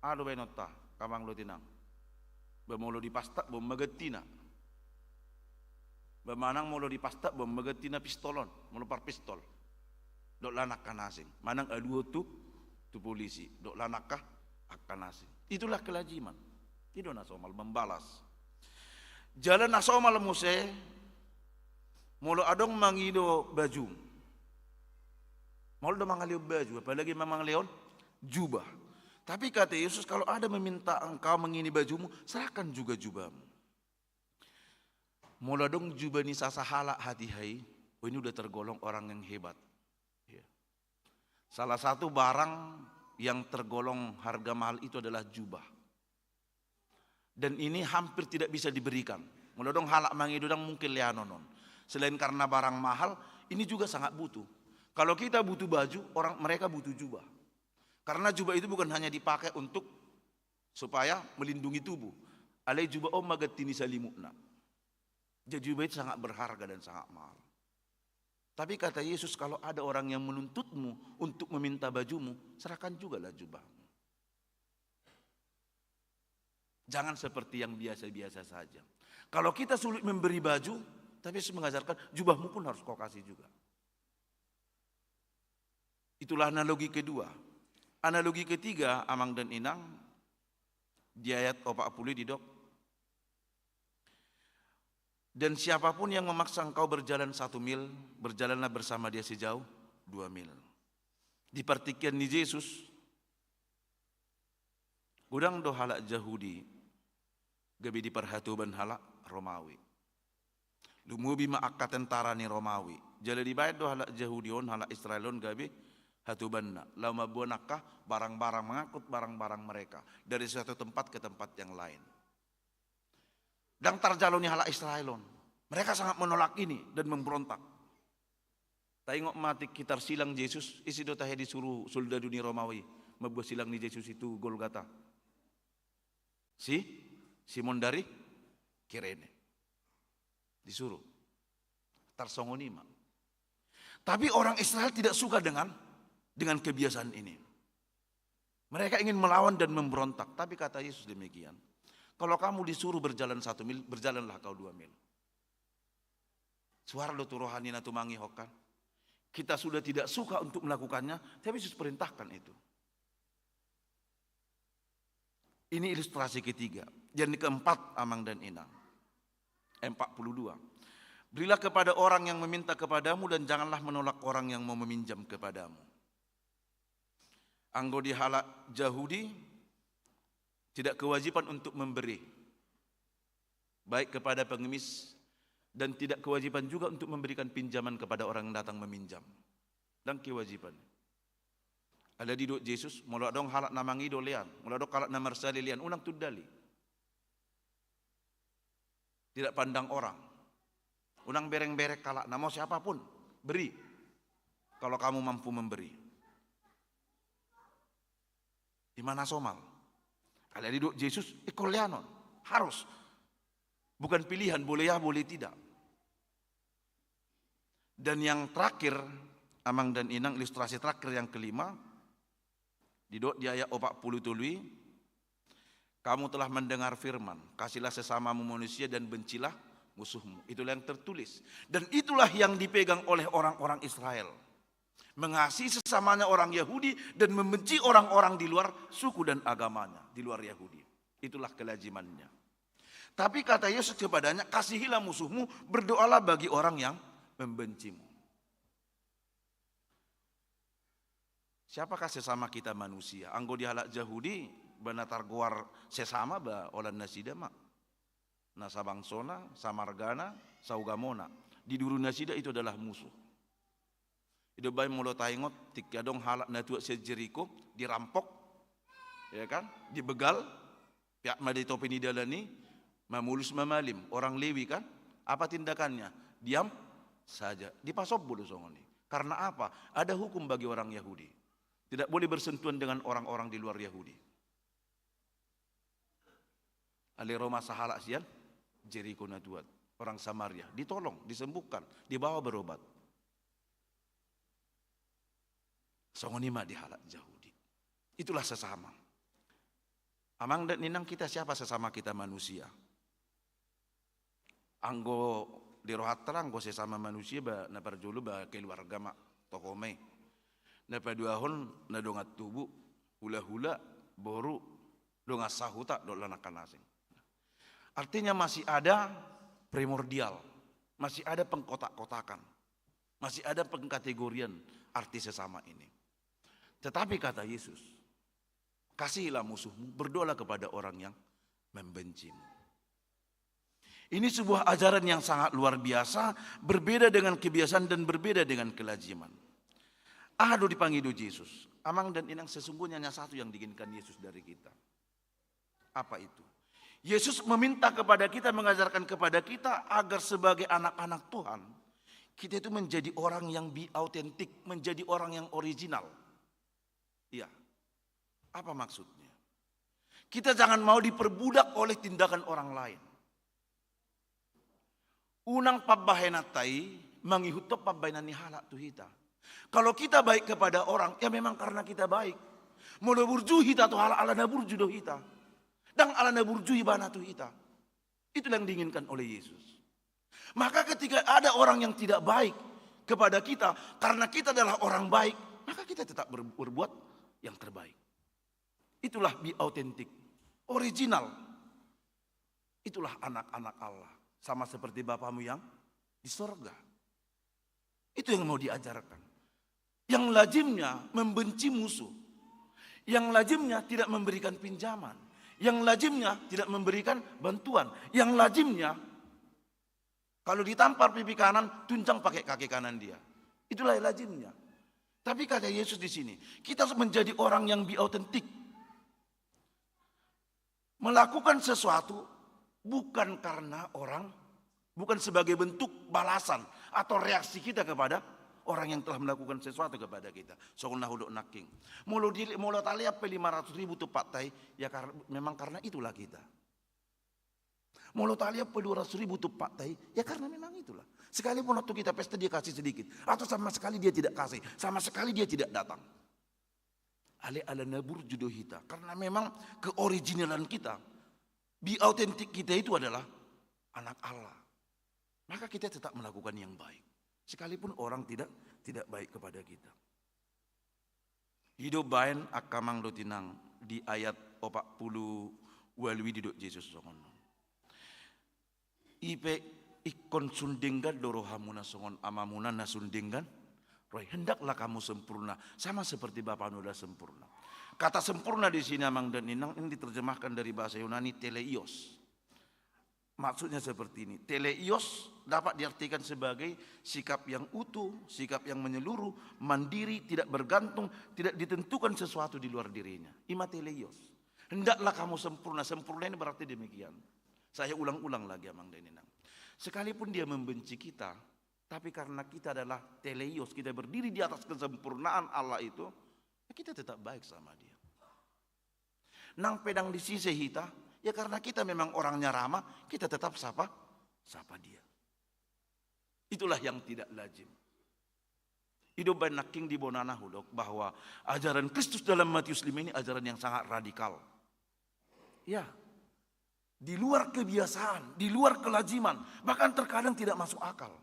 aha do baenonta, amang dohot inang. Ba molo dipastap, boan ma gantina. Ba manang molo dipastap, boan ma gantina pistol on, molo parpistol. Dok lan angka na asing. Manang aduhon tu, tu polisi. Dok lan angka, angka na asing. Itulah kelaziman. I do na somal membalas. Jala na somal muse, molo adong mangido baju. Maol do mangalehon baju, apalagi ma mangalehon jubah. Tapi kata Yesus, kalau ada meminta engkau mengini bajumu, serahkan juga jubahmu. Molo adong jubah ni sasahalak hatiha i, oh, ini udah tergolong orang yang hebat. Ya. Salah satu barang yang tergolong harga mahal itu adalah jubah. Dan ini hampir tidak bisa diberikan. Molo adong halak mangido, ndang mungkin leanon on. Selain karena barang mahal, ini juga sangat butuh. Kalau kita butuh baju, orang, mereka butuh jubah. Karena jubah itu bukan hanya dipakai untuk supaya melindungi tubuh. Alai jubah on ma ganti ni salimutna. Jadi jubah itu sangat berharga dan sangat mahal. Tapi kata Yesus, kalau ada orang yang menuntutmu untuk meminta bajumu, serahkan jugalah jubahmu. Jangan seperti yang biasa-biasa saja. Kalau kita sulit memberi baju, tapi Yesus mengajarkan, jubahmu pun harus kau kasih juga. Itulah analogi kedua. Analogi ketiga, amang dan inang, di ayat opat puluh didok, "Dan siapapun yang memaksa engkau berjalan satu mil, berjalanlah bersama dia sejauh dua mil." Di partingkian ni Jesus, godang do halak Jahudi gabe diparhatoban halak Romawi. Lumobi ma angka tentara ni Romawi. Jala dibaen do halak Jahudi on, halak Israel on gabe hatobanna. Laho mamboan angka barang-barang, mengangkut barang-barang mereka dari suatu tempat ke tempat yang lain. Ndang tarjalo ni halak Israel on. Mereka sangat menolak ini dan memberontak. Taingot ma tingki tarsilang Jesus, ise do tahe disuru soldadu ni Romawi mamboan silang ni Jesus i tu Golgata? Si Simon dari Kirene. Disuru. Tarsongon i ma. Tapi orang Israel tidak suka dengan, dengan kebiasaan ini. Mereka ingin melawan dan memberontak. Tapi kata Yesus demikian, "Kalau kamu disuruh berjalan satu mil, berjalanlah kau dua mil." Suar do tu roha ni na tumangihon kan. Kita sudah tidak suka untuk melakukannya, tapi Yesus perintahkan itu. Ini ilustrasi ketiga. Yang keempat, amang dan inang. Empat puluh dua. Berilah kepada orang yang meminta kepadamu dan janganlah menolak orang yang mau meminjam kepadamu. Anggo di halak Jahudi, tidak kewajiban untuk memberi, baik kepada pengemis dan tidak kewajiban juga untuk memberikan pinjaman kepada orang yang datang meminjam. Dang kewajiban. Alai didok Jesus, molo adong halak na mangido, lean. Molo adong halak na marsali, lean. Unang tundali. Tidak pandang orang. Unang bereng-bereng halak, na mau siapapun, beri. Kalau kamu mampu memberi. Di mana somal? Alai didok Jesus, ingkon leanon. Harus. Bukan pilihan, boleh ya, boleh tidak. Dan yang terakhir, amang dan inang, ilustrasi terakhir yang kelima, didok di ayat opat puluh tolu i, "Kamu telah mendengar firman, kasihlah sesamamu manusia dan bencilah musuhmu." Itulah yang tertulis. Dan itulah yang dipegang oleh orang-orang Israel. Mengasihi sesamanya orang Yahudi dan membenci orang-orang di luar suku dan agamanya, di luar Yahudi. Itulah kelazimannya. Tapi kata Yesus kepadanya, "Kasihilah musuhmu, berdoalah bagi orang yang membencimu." Siapakah sesama kita manusia? Anggo di halak Jahudi, ba na targoar sesama ba holan nasida ma. Na sabangsona, samargana, saugamona. Di duru nasida itu adalah musuh. I do umbahen molo taingot, tingki adong halak na tuat sian Jeriko, dirampok, ya kan, dibegal, peak ma di topi ni dalan i, mamolus mamalim, orang Lewi kan, apa tindakannya? Diam saja, dipasombu do songon i. Karena apa? Ada hukum bagi orang Yahudi. Tidak boleh bersentuhan dengan orang-orang di luar Yahudi. Alai ro ma sahalak sian Jeriko na tuat, orang Samaria, ditolong, disembuhkan, dibawa berobat. Songon i ma di halak Jahudi. Itulah sesama. Amang dan inang, kita siapa sesama kita manusia? Anggo di rohanta, anggo sesama manusia ba na parjolo ba keluarga ma, tohom i. Na paduahon na dongan tubu, hulahula, boru, dongan sahuta dohot dongan na asing. Artinya masih ada primordial, masih ada pengkotak-kotakan, masih ada pengkategorian arti sesama ini. Tetapi kata Yesus, "Kasihilah musuhmu, berdoalah kepada orang yang membencimu." Ini sebuah ajaran yang sangat luar biasa, berbeda dengan kebiasaan dan berbeda dengan kelaziman. Aha do dipangido Jesus? Amang dan inang, sesungguhnya hanya satu yang diinginkan Yesus dari kita. Apa itu? Yesus meminta kepada kita, mengajarkan kepada kita agar sebagai anak-anak Tuhan, kita itu menjadi orang yang be authentic, menjadi orang yang original. Iya. Apa maksudnya? Kita jangan mau diperbudak oleh tindakan orang lain. Unang pambahenanta i mangihuthon pambahenan ni halak tu hita. Kalau kita baik kepada orang, ya memang karena kita baik. Molo burju hita tu halak, alana burju do hita. Dang alana burju ibana tu hita. Itulah yang diinginkan oleh Yesus. Maka ketika ada orang yang tidak baik kepada kita, karena kita adalah orang baik, maka kita tetap ber-, berbuat yang terbaik. Itulah be authentic, original. Itulah anak-anak Allah. Sama seperti Bapamu yang di sorga. Itu yang mau diajarkan. Yang lazimnya membenci musuh. Yang lazimnya tidak memberikan pinjaman. Yang lazimnya tidak memberikan bantuan. Yang lazimnya, kalau ditampar pipi kanan, tunjang pakai kaki kanan dia. Itulah lazimnya. Tapi kata Yesus di sini, kita harus menjadi orang yang be authentic. Melakukan sesuatu bukan karena orang, bukan sebagai bentuk balasan atau reaksi kita kepada orang yang telah melakukan sesuatu kepada kita. Songon na hudok nangkin. Molo di, molo talean pe lima ratus ribu tu patta i, ya kar-, memang karena itulah kita. Molo talean pe dua ratus ribu tu patta i, ya karena memang itulah. Sekalipun waktu kita pesta dia kasih sedikit, atau sama sekali dia tidak kasih, sama sekali dia tidak datang. Alai alana burju do hita, karena memang keoriginalan kita, be authentic kita itu adalah anak Allah. Maka kita tetap melakukan yang baik, sekalipun orang tidak, tidak baik kepada kita. I do umbahen angka amang dohot inang, di ayat opat puluh Ualu i didok Jesus songon on. I pe ingkon sun denggan do rohamuna songon Amamuna na sun denggan roha i. Hendaklah kamu sempurna, sama seperti Bapanu adalah sempurna. Kata sempurna di sini, amang dan inang, ini diterjemahkan dari bahasa Yunani teleios. Maksudnya seperti ini. Teleios dapat diartikan sebagai sikap yang utuh, sikap yang menyeluruh, mandiri, tidak bergantung, tidak ditentukan sesuatu di luar dirinya. I ma teleios. Hendaklah kamu sempurna. Sempurna ini berarti demikian. Saya ulang-ulang lagi, amang dan inang. Sekalipun dia membenci kita, tapi karena kita adalah teleios, kita berdiri di atas kesempurnaan Allah itu, ya kita tetap baik sama dia. Nang pe ndang disise hita, ya karena kita memang orangnya ramah, kita tetap sapa, sapa dia. Itulah yang tidak lazim. I do umbahen nangkin di bonana hudok bahwa ajaran Kristus dalam Matius lima ini ajaran yang sangat radikal. Ya, di luar kebiasaan, di luar kelaziman, bahkan terkadang tidak masuk akal.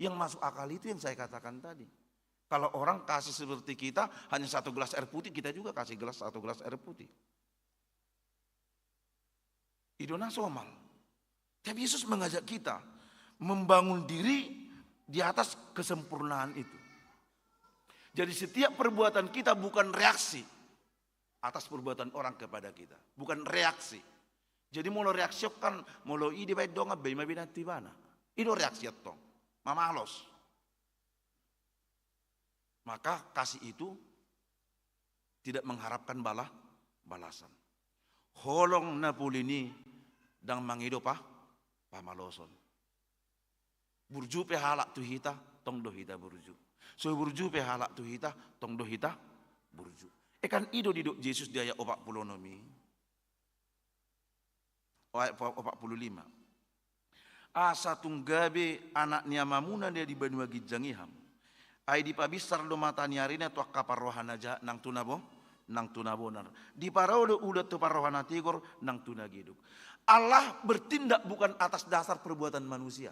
Yang masuk akal itu yang saya katakan tadi. Kalau orang kasih seperti kita, hanya satu gelas air putih, kita juga kasih gelas, satu gelas air putih. I do na somal. Tapi Yesus mengajak kita membangun diri di atas kesempurnaan itu. Jadi setiap perbuatan kita bukan reaksi atas perbuatan orang kepada kita. Bukan reaksi. Jadi molo reaksi kan, molo i dibaen dongan, baen ma be nanti ibana. I do reaksi antong. Mamalos. Maka kasih itu tidak mengharapkan bala-, balasan. Holong na polin i ndang mangido pa-, pamaloson. Burju pe halak tu hita, tong do hita burju. So burju pe halak tu hita, tong do hita burju. E kan i do didok Jesus di ayat opat pulu onom i. Ayat opat pulu lima. Asa tung gabe anak ni Amamuna na di banua ginjang i hamu. Ai dipabinsar do mata ni ari na tu angka parroha na jahat nang tu na bo-, nang tu na bonar. Diparau do udan tu parroha na tigor nang tu na geduk. Allah bertindak bukan atas dasar perbuatan manusia.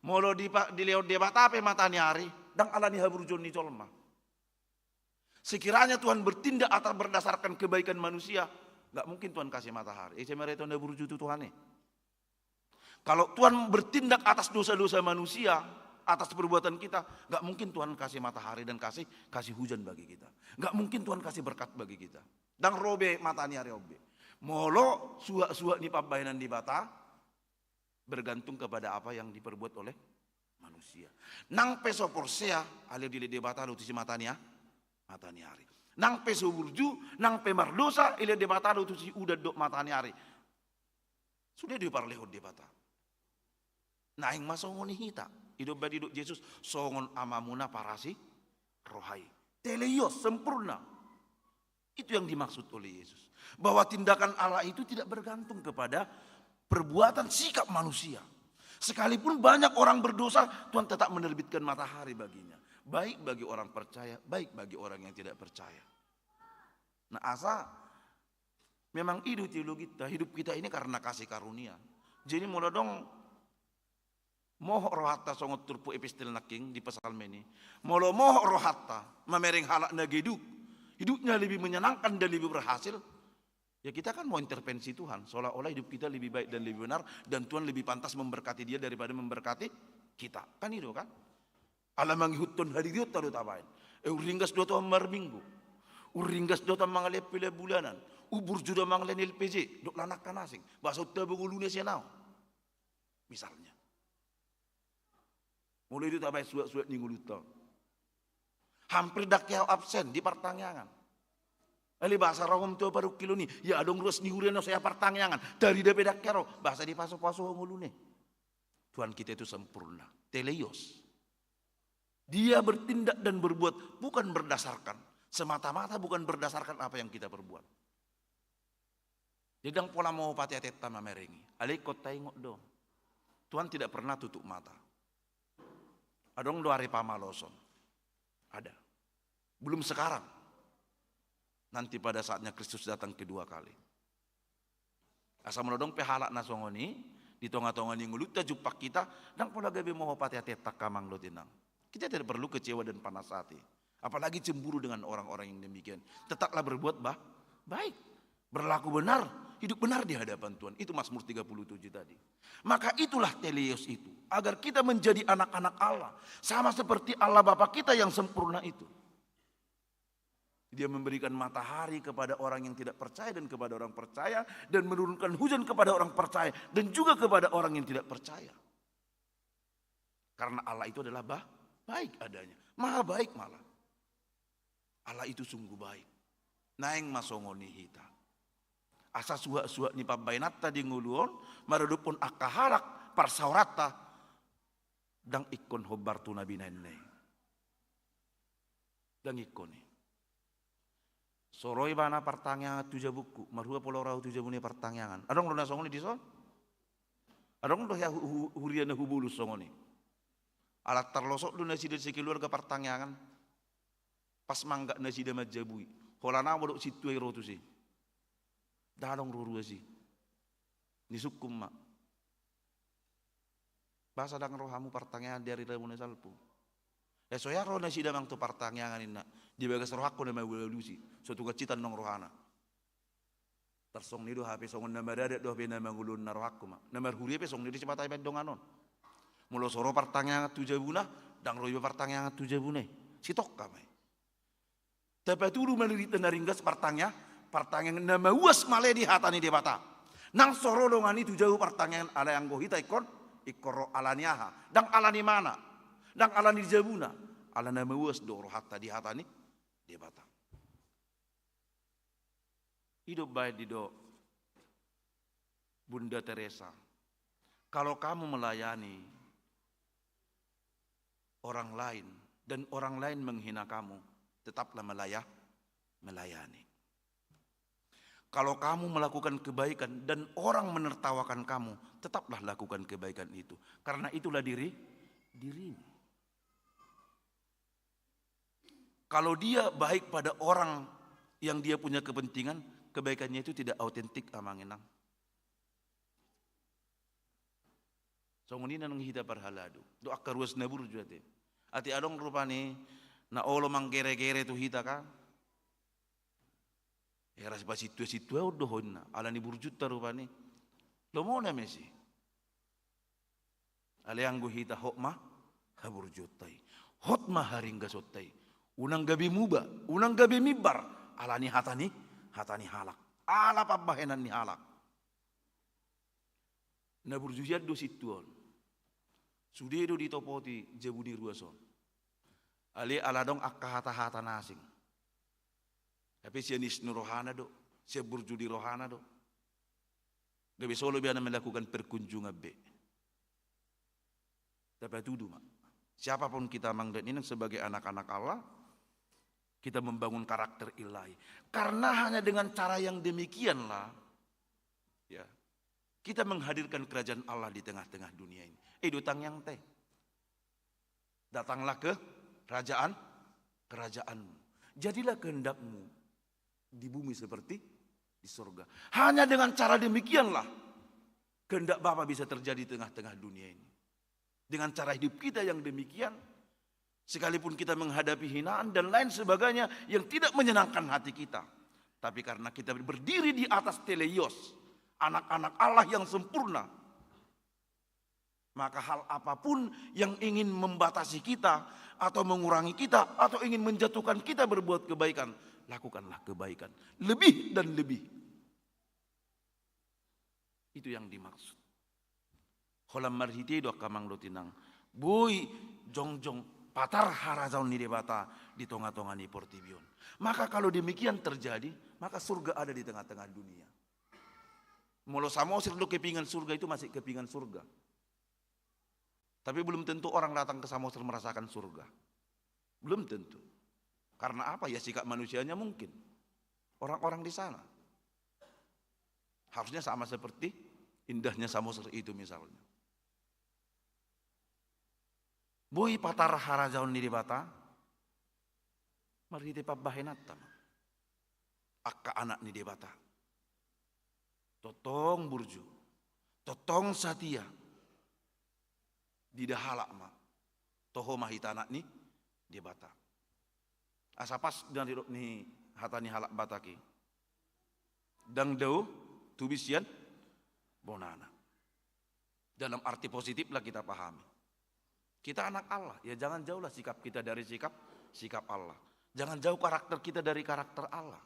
Molo dipa-, dilehon Debata pe mata ni ari, ndang alani haburjuon ni jolma. Sekiranya Tuhan bertindak atas berdasarkan kebaikan manusia, nggak mungkin Tuhan kasih matahari. Ise ma ra i tong na burju tu Tuhan i? Kalau Tuhan bertindak atas dosa-dosa manusia, atas perbuatan kita, nggak mungkin Tuhan kasih matahari dan kasih, kasih hujan bagi kita. Nggak mungkin Tuhan kasih berkat bagi kita. Ndang ro be mata ni ari on be. Molo suhak-suhak ni pambahenan Debata, bergantung kepada apa yang diperbuat oleh manusia. Nang pe so porsea, alai dilehon Debata do tusi mata ni a-, mata ni ari. Nang pe so burju, nang pe mardosa, dilehon Debata do tusi udan dohot mata ni ari. Sude do diparlehon Debata. Naeng ma songon i hita. I do umbahen didok Jesus, songon Amamuna parasi roha i. Teleios, sempurna. Itu yang dimaksud oleh Yesus. Bahwa tindakan Allah itu tidak bergantung kepada perbuatan sikap manusia. Sekalipun banyak orang berdosa, Tuhan tetap menerbitkan matahari baginya. Baik bagi orang percaya, baik bagi orang yang tidak percaya. Nah, asa memang i do teologinta, hidup kita ini karena kasih karunia. Jadi molo adong mohop rohanta songon turpuk epistel nangkin di Psalmen i. Molo mohop rohanta mamereng halak na geduk, hidupnya lebih menyenangkan dan lebih berhasil, ya kita kan mau intervensi Tuhan, seolah-olah hidup kita lebih baik dan lebih benar, dan Tuhan lebih pantas memberkati dia daripada memberkati kita. Kan i do kan? Ala mangihuthon hadirionta do tabaen. E, umringgas do hita marminggu. Umringgas do hita mangalehon pelean bulanan. Umburju do mangalehon L P J dohot angka na asing. Boasa untabung ngoluna sian ahu? Misalnya. Molo i do tabaen suhak-suhak ni ngolunta. Hampir ndang hea absen di partangiangan. Alai boasa ro hamu tu parungkilon i, ia adong ruas ni huria na so hea partangiangan. Tarida pe ndang hea ro, boasa dipasu-pasu ho ngoluna i? Tuhan kita itu sempurna. Teleios. Dia bertindak dan berbuat bukan berdasarkan, semata-mata bukan berdasarkan apa yang kita perbuat. Jadi ndang pola mohop ate-atenta mamereng i. Alai ingkon taingot do, Tuhan tidak pernah tutup mata. Adong do ari pamaloson. Ada. Belum sekarang. Nanti pada saatnya Kristus datang kedua kali. Asa molo adong pe halak na songon i di tonga-tonga ni ngolunta, jumpang hita, ndang pola gabe mohop ate-atenta, amang dohot inang. Kita tidak perlu kecewa dan panas hati. Apalagi cemburu dengan orang-orang yang demikian. Tetaplah berbuat ba-, baik. Berlaku benar, hidup benar di hadapan Tuhan. Itu Mazmur tiga puluh tujuh tadi. Maka itulah teleios itu, agar kita menjadi anak-anak Allah, sama seperti Allah Bapa kita yang sempurna itu. Dia memberikan matahari kepada orang yang tidak percaya dan kepada orang percaya, dan menurunkan hujan kepada orang percaya dan juga kepada orang yang tidak percaya. Karena Allah itu adalah ba-, baik adanya, maha baik malah. Allah itu sungguh baik. Naeng ma songon i hita. Asa suhat-suhat ni pambahenanta di ngolu on, maradophon angka halak parsaoranta, ndang ingkon hombar tu na binahenna i. Ndang ingkon i. So ro ibana partangiangan tu jabungku, marhua pola ro ahu tu jabuna i partangiangan. Adong do na songon i dison? Adong do hea hu-, hu-, huria na hubolus songon i? Ala tarlosok do nasida sekeluarga partangiangan. Pas manggat nasida manjabui, holan aha modok sintua i ro tusi? Ndang adong ro ruas i. Nisungkun ma, boasa ndang ro hamu partangiangan di ari Rabu na salpu? Eh, so hea ro nasida amang tu partangiangan, ninna. Di bagas rohangku na maualusi, so tung hansit annon rohana. Tarsongon i do hape, songon na maradat do hape na mangolu on na rohangku ma. Na marhuria pe songon i do sipata i baen dongan on. Molo so ro partangiangan tu jabuna, ndang ro iba partangiangan tu jabuna i. Sitongka ma i. Tapatudu ma liritna na ringgas partangia-, partangiangan na mauas male di hata ni Debata. Nang so ro dongan i tu jabu partangiangan, alai anggo hita ingkon, ingkon ro ala ni aha? Ndang ala ni imana, ndang ala ni jabuna. Ala na mauas do rohanta di hata ni Debata. I do umbahen didok Bunda Teresa, kalau kamu melayani orang lain dan orang lain menghina kamu, tetaplah melaya-, melayani. Kalau kamu melakukan kebaikan dan orang menertawakan kamu, tetaplah lakukan kebaikan itu. Karena itulah diri, dirimu. Kalau dia baik pada orang yang dia punya kepentingan, kebaikannya itu tidak autentik, amang inang. Songon i nang hita parhalado, dohot angka ruas na burju ate. Ate adong rupani na olo manggere-gere tu hita kan. Era sipasintua-sintua on do honna, ala ni burjunta rupani. Lomona ma i. Alai anggo hita hot ma haburjuonta i, hot ma haringgasonta i. Unang gabe muba, unang gabe mimbar, ala ni hata ni, hata ni halak, ala pambahenan ni halak. Na burju hian do sintua on. Sude do ditopoti jabu ni ruas on. Alai ala adong angka hata-hata na asing. Hape sian is ni rohana do, sian burju ni rohana do. Gabe so lobi ana melakukan perkunjungan be. Tapatudu ma. Siapapun kita, amang dan inang, sebagai anak-anak Allah, kita membangun karakter ilahi. Karena hanya dengan cara yang demikianlah, ya, kita menghadirkan kerajaan Allah di tengah-tengah dunia ini. Eh, do tangiang te. Datanglah ke kerajaan, kerajaanmu. Jadilah kehendakmu di bumi seperti di sorga. Hanya dengan cara demikianlah kehendak Bapa bisa terjadi di tengah-tengah dunia ini. Dengan cara hidup kita yang demikian, sekalipun kita menghadapi hinaan dan lain sebagainya yang tidak menyenangkan hati kita, tapi karena kita berdiri di atas teleios, anak-anak Allah yang sempurna, maka hal apapun yang ingin membatasi kita, atau mengurangi kita, atau ingin menjatuhkan kita berbuat kebaikan, lakukanlah kebaikan lebih dan lebih. Itu yang dimaksud. Holan marhite i do, angka amang dohot inang, boi jongjong patar harajaon ni Debata di tonga-tonga ni portibi on. Maka kalau demikian terjadi, maka surga ada di tengah-tengah dunia. Molo Samosir do kepingan surga, itu masih kepingan surga. Tapi belum tentu orang datang ke Samosir merasakan surga. Belum tentu. Karena apa? Ya, sikap manusianya mungkin. Orang-orang di sana harusnya sama seperti indahnya Samosir itu misalnya. Boi patar harajaon ni Debata marhite pambahenanta ma. Angka anak ni Debata tongtong burju, tongtong satia, diida halak ma, toho ma hita anak ni Debata. Asa pas dengan didok ni hata ni halak Batak i. Ndang dao tubis sian bonana. Dalam arti positif lah kita pahami. Kita anak Allah, ya jangan jauhlah sikap kita dari sikap sikap Allah. Jangan jauh karakter kita dari karakter Allah.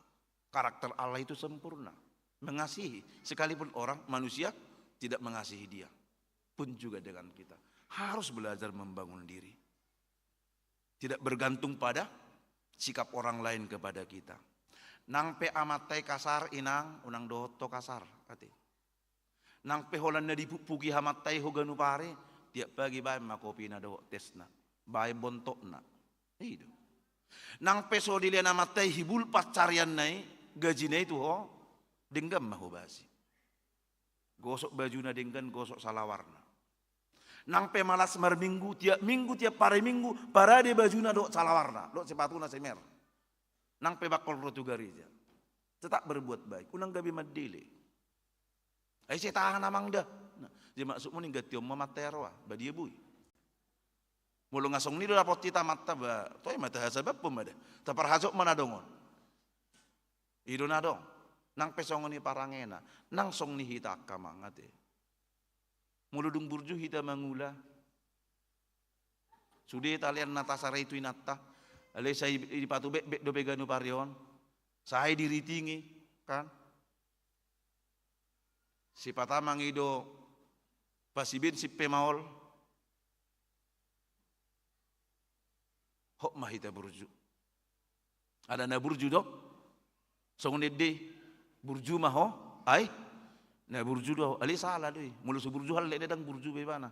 Karakter Allah itu sempurna, mengasihi, sekalipun orang, manusia, tidak mengasihi dia. Pun juga dengan kita. Harus belajar membangun diri. Tidak bergantung pada sikap orang lain kepada kita. Nang pe amanta i kasar, inang, unang dohot ho kasar, ate. Nang pe holan na dipukpuki amanta i ho ganup ari, tiap pagi baen ma kopina dohot tesna, baen bontokna. I do. Nang pe so dilehon amanta i hibul pansarianna i, gajina i tu ho, denggan ma hobasi. Gosok bajuna denggan, gosok salawarna. Nang pe malas marminggu, tiap minggu, tiap hari Minggu, parade bajuna dohot salawarna, dohot sepatuna semer. Nang pe bangkol ro tu gareja, tetap berbuat baik, unang gabe mandele. Ai sai tahan amang da. Nah, jadi maksudmu ni ganti on ma amanta i roha, ba dia boi. Molo nga songon i do dapot hita amanta, ba toe ma tahasabaphon ma da. Taparhasop ma na adong on. I do na adong. Nang pe songon i parangena, nang songon i hita angka amang, ate. Molo dung burju hita mangula, sude talean na tasarei tu inanta, alai sai dipatubekbek dope ganup ari on, sai diritingi, kan? Sipatamang i do pasibensin pe maol. Hot ma hita burju. Ada na burju do? Songon ende, burju ma ho, ai na burju do. Alai sala do i. Molo so burju hallet, ndang burju be ibana.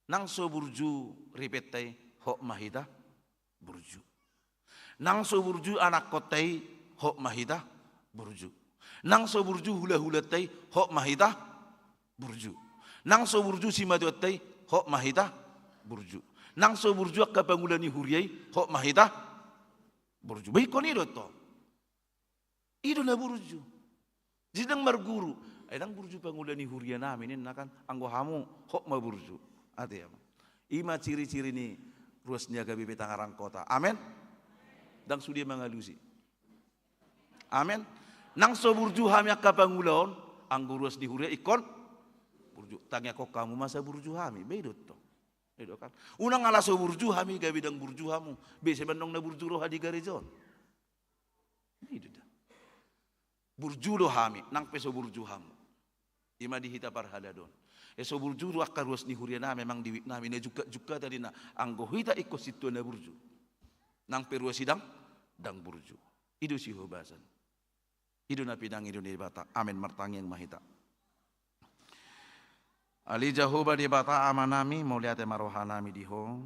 Nang so burju ripenta i, hot ma hita burju. Nang so burju anakkonta i, hot ma hita burju. Nang so burju hulahulanta i, hot ma hita burju. Nang so burju simatuanta i, hot ma hita burju. Nang so burju angka pangula ni huria i, hot ma hita burju. Ba ingkon i do tong. I do na burju. Jadi ndang marguru, "Ai ndang burju pangula ni huria nami," ninna kan, "anggo hamu hot ma burju." Ate amang. I ma ciri-ciri ni ruas ni H K B P Tangerang Kota. Amen. Ndang sude mangalusi. Amen. Nang so burju hami angka pangula on, anggo ruas ni huria ingkon burju. Tangiangkon hamu ma asa burju hami, ba i do tong. I do kan. Unang ala so burju hami gabe ndang burju hamu. Be sai mandong na burju roha di gareja on. I do da. Burju do hami, nang pe so burju hamu. I ma di hita parhalado on. E, so burju do angka ruas ni huria nami, amang, di wijk nami, na jungkat-jungkat tadi na, anggo hita ingkon sintua na burju. Nang pe ruas i ndang, ndang burju. I do sihobasan. I do na pinangido ni Debata. Amen. Martangiang ma hita. Ale Jahowa Debata Ama nami, mauliate ma roha nami di Ho,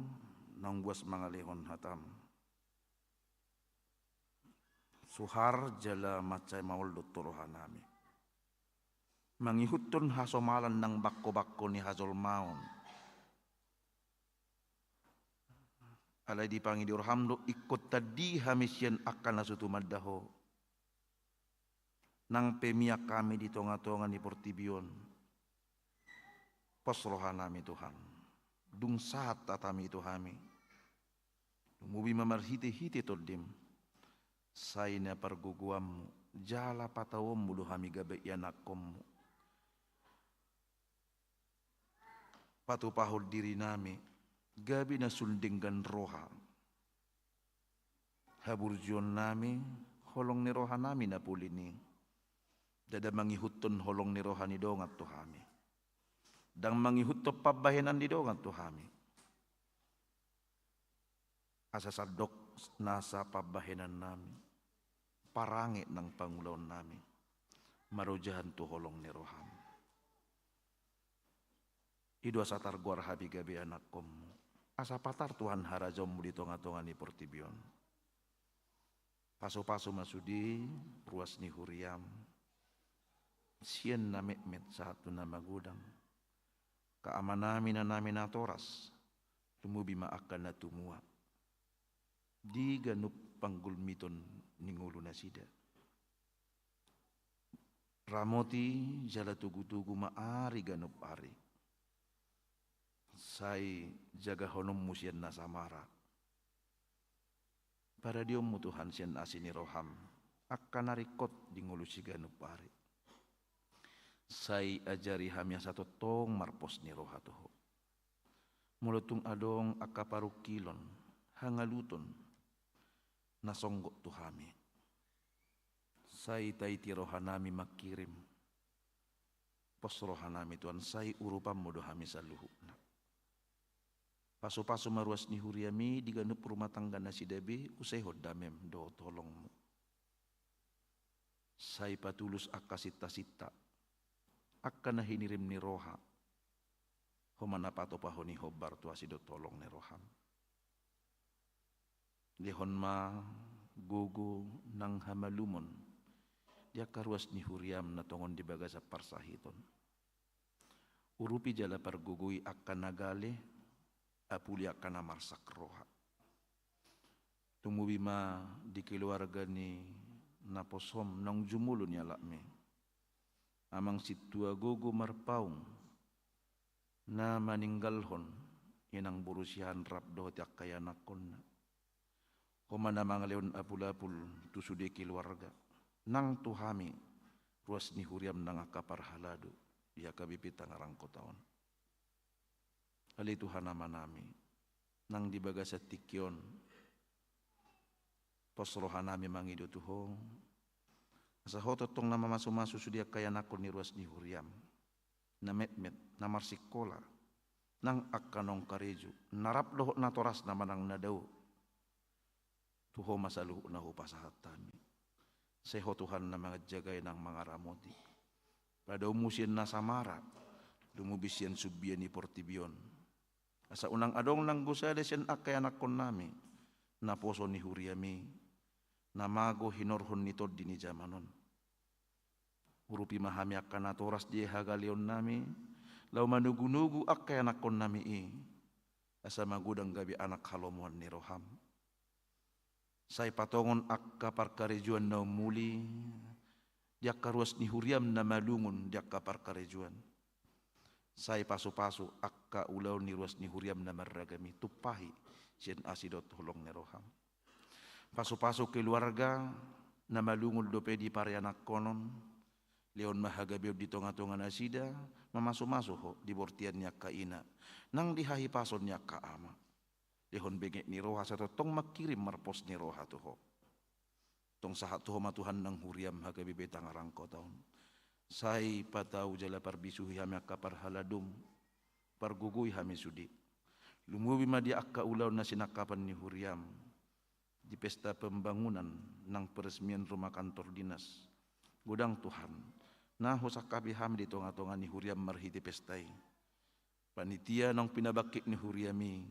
naung buas mangalehon hatam. Suhar jala mansai maol do tu roha nami mangihuthon hasomalan nang bangko-bangko ni hajolmaon. Alai dipangido roham do ingkon tandi hami sian angka na so tumanda Ho. Nang pe mian hami di tonga-tonga ni portibi on, pos roha nami Tuhan. Dung sahat hatami tu hami, lumobi ma marhite-hite Tondim, sai na pargogoanmu jala pataonmu do hami gabe ianakkonmu. Patupahon diri nami gabe na sun denggan roha. Haburjuon nami, holong ni roha nami na polin i, ndada mangihuthon holong ni roha ni dongan tu hami. Ndang mangihuthon pambahenan ni dongan tu hami. Asa sandok nasa pambahenan nami, parange nang pangulaon nami, marojahan tu holong ni roham. I do asa targoar hami gabe anakkonmu. Asa patar Tuhan harajaonmu di tonga-tonga ni portibi on. Pasu-pasu ma sude ruas ni huriam, sian na metmet sahat tu na magodang. Angka amanami, inanami natoras, lumobi ma angka na tumua di ganup panggulmiton ni ngolu nasida. Ramoti jala togu-togu ma ari ganup ari. Sai jagahononmu sian na samara. Paradionmu Tuhan sian asi ni roham. angka na ringkot di ngolu siganup ari. Sai ajari hami asa tongtong marpos ni roha tu Ho. Molo tung adong angka parungkilon, hangaluton, na songgot tu hami, sai taiti rohanami mangkirim. Pos rohanami Tuhan, sai urupanmu do hami saluhutna. Pasupasu ma ruas ni huriami di ganup rumah tangga nasida be, usehon damem dohot holongmu. Sai patulus angka sintasinta, angka na hinirim ni roha. Ho ma na patupahon i hombar tu asi dohot holong ni roham. Lehon ma gogo nang hamalumon di angka ruas ni huriam na tongon di bagasan parsahiton. Urupi jala pargogoi angka na gale, apuli angka na marsak roha. Lumobi ma di keluarga ni naposom naung jumolo ni anakmi, amang sintua gogo Marpaung, na maninggalhon inang boru Siahaan rap dohot angka ianakhonna. Ho ma na mangalehon apulapul tu sude keluarga, nang tu hami ruas ni huriam nang angka parhalado di H K B P Tangerang Kota on. Ale Tuhan Amanami, nang di bagasan tingki on, pos rohanami mangido tu Ho, asa Ho tongtong na mamasumasu sude angka ianakhon ni ruas ni huriam, na metmet, na marsingkola, nang angka naung karejo, na rap dohot natorasna manang na dao. Tu Ho ma saluhutna hupasahat hami. Sai Ho Tuhan na manjagai nang mangaramoti. Padaomu sian nasa mara, lumobi sian sumbia ni portibi on. Asa unang adong nanggo sada sian angka ianakhonnami naposo ni huriami, na mago hinorhon ni tondi ni jaman on. Urupi ma hami angka natoras di hagaleonnami, laho manogunogu angka ianakhonnami i, asa magodang gabe anak halomoan ni roham. Sai patongon angka parkarejoan na umuli di angka ruas ni huriam na malungun di angka parkarejoan. Sai pasupasu angka ulaon ni ruas ni huriam na marragam i, tumpahi sian asi dohot holong ni roham. Pasupasu keluarga na malungun dope di parianakhonon, lehon ma hagabeon di tongatonga nasida, mamasumasu Ho di bortian ni angka ina nang di hahipason ni angka ama. Lehon benget ni roha asa tongtong mangkirim marpos ni roha tu Ho. Tong sahat tu Ho ma Tuhan nang huriam H K B P Tangerang Kota on. Sai patau jala parbisuhi hami angka parhaladom, pargogoi hami sude. Lumobi ma di angka ulaon na sinangkapan ni huriam, di pesta pembangunan nang peresmian rumah kantor dinas. Godang Tuhan, na husangkapi hami di tongatonga ni huriam marhite pesta i. Panitia naung pinabangkit ni huriami,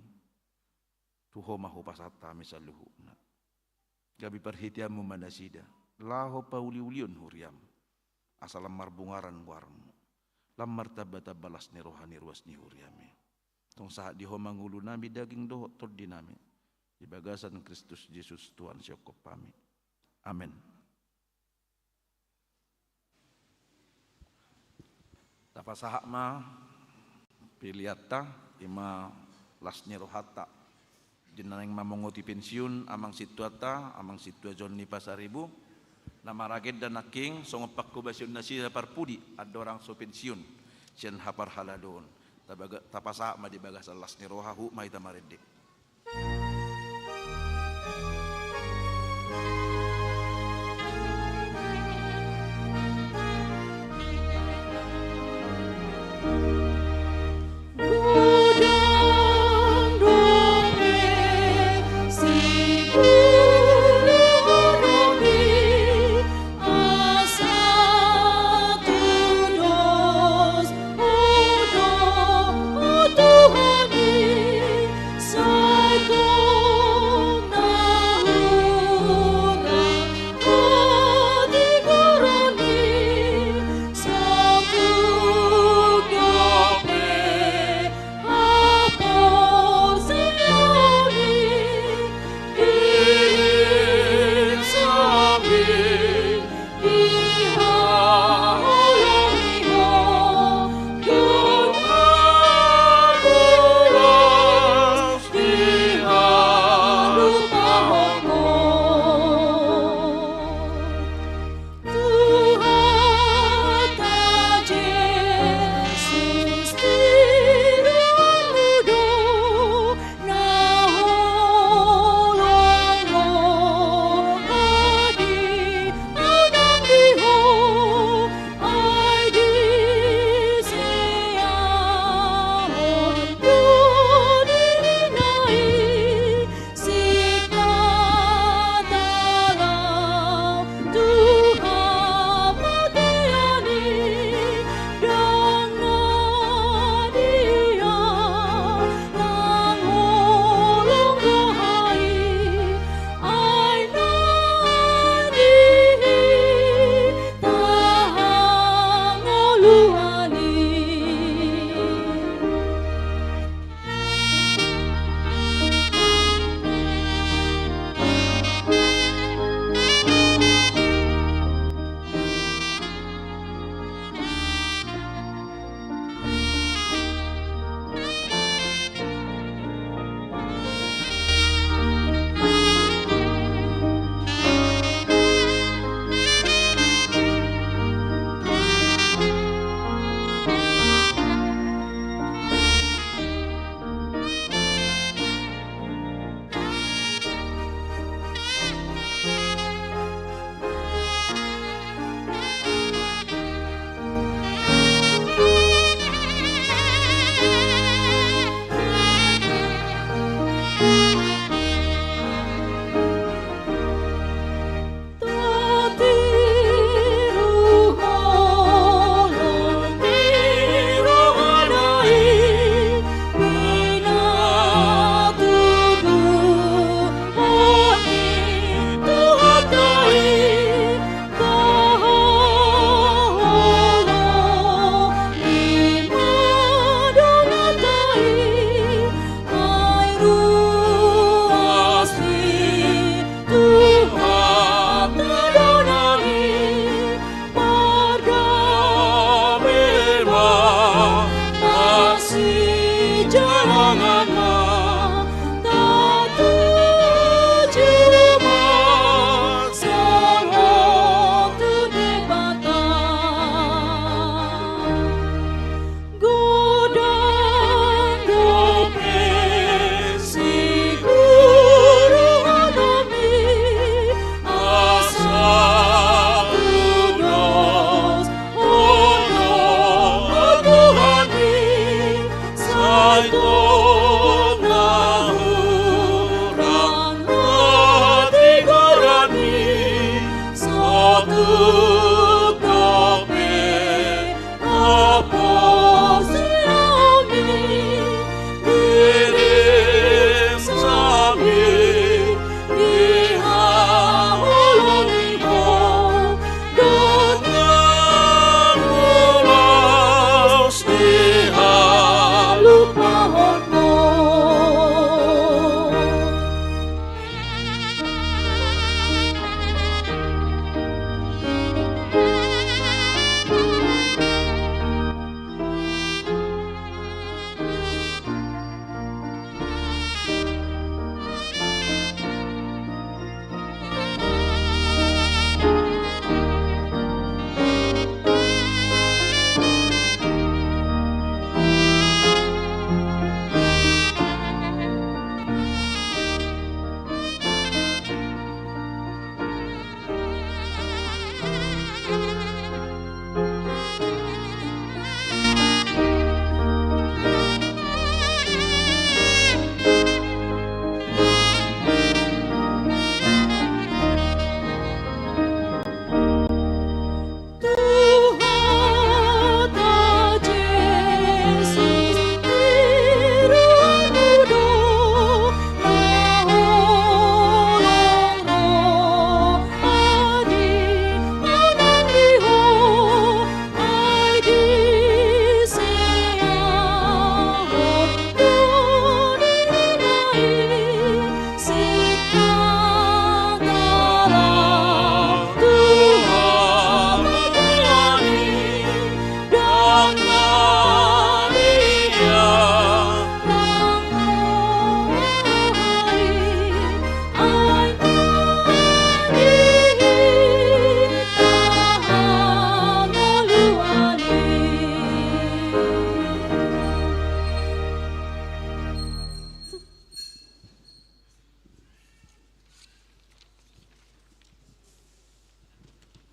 tu Ho ma hupasahat hami saluhutna. Gabe parhiteanmu ma nasida, laho pauliulion huriam, asa lam marbungaran goarmu, lam martambatamba las ni roha ni ruas ni huriami. Tong sahat di Ho ma ngolunami, daging dohot tondinami, di bagasan Kristus Jesus Tuhan sihongkop hami. Amen. Tapasahat ma peleanta, i ma las ni rohanta. Di na naeng mamongoti pensiun amang sintuanta, amang sintua Jonni Pasaribu, na maragenda nangkin songon panghobasion nasida parpudi andorang so pensiun sian haparhaladoon. Tabaga-, tapasahat ma di bagasan las ni roha, huhut ma hita marende.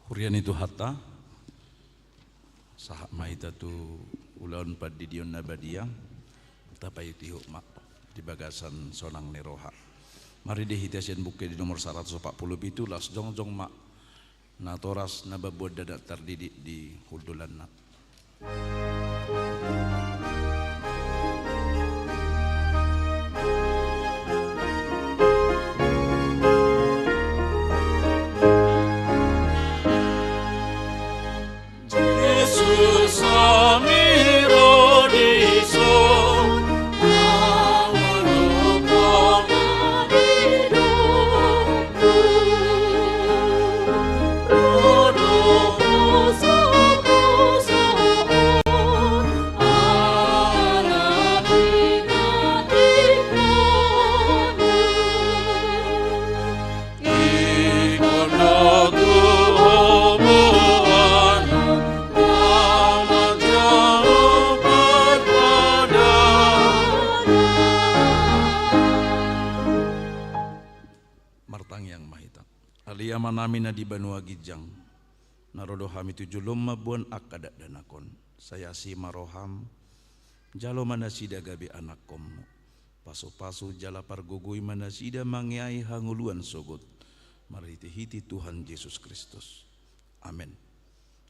Huria ni Tuhanta, sahat ma hita tu ulaon pandidion na badia, tapaihutihut ma di bagasan sonang ni roha. Marende hita sian Buku Ende nomor saratus opat pulu pitu, laos jongjong ma natoras na mamboan dakdanak tardidik di hundulanna. Martangiang ma hita. Ale Amanami na di banua ginjang, na ro do hami tu jolom mamboan angka dakdanak on. Sai asi ma roham, jalo ma nasida gabe anakkonmu. Pasupasu jala pargogoi ma nasida mangeahi hangoluan sogot, marhitehite Tuhan Jesus Kristus. Amen.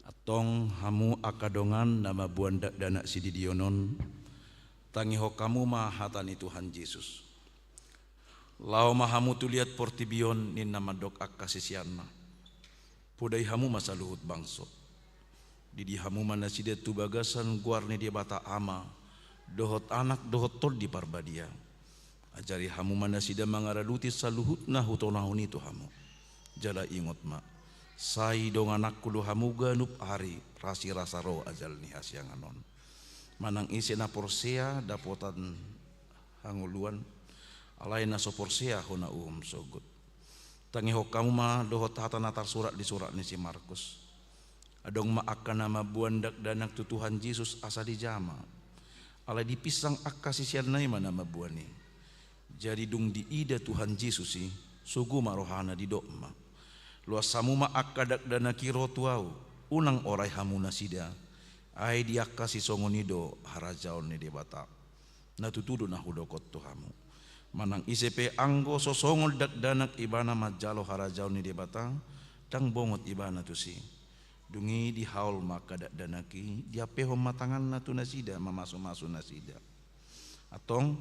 Antong hamu angka dongan na mamboan dakdanak sididion on, tangihon hamu ma hata ni Tuhan Jesus. Laho ma hamu tu liat portibi on, ninna mandok angka siseanna. Podai hamu ma saluhut bangso. Didi hamu ma nasida tu bagasan goar ni Debata Ama, dohot Anak, dohot Tondi Parbadia. Ajari hamu ma nasida mangaraluti saluhut na hutonahon i tu hamu. Jala ingot ma, sai dongananku do hamu ganup ari, rasirasa ro ajal ni hasiangan on. Manang ise na porsea dapotan hangoluan, alai na so porsea hona uhum sogot. Tangihon hamu ma dohot hata na tarsurat di surat ni si Markus. Adong ma angka na mamboan dakdanak tu Tuhan Jesus asa dijama. Alai dipinsang angka siseanna i ma na mamboan i. Jadi dung diida Tuhan Jesus i, sogo ma rohana, didok ma: Loas hamu ma angka dakdanak i ro tu ahu, unang orai hamu nasida, ai di angka sisongon i do harajaon ni Debata. Na tutu do na hudok on tu hamu. Manang ise pe anggo so songon dakdanak ibana manjalo harajaon ni Debata, ndang bongot ibana tusi. Dung i dihaol ma angka dakdanak i, diampehon ma tanganna tu nasida, mamasumasu nasida. Antong,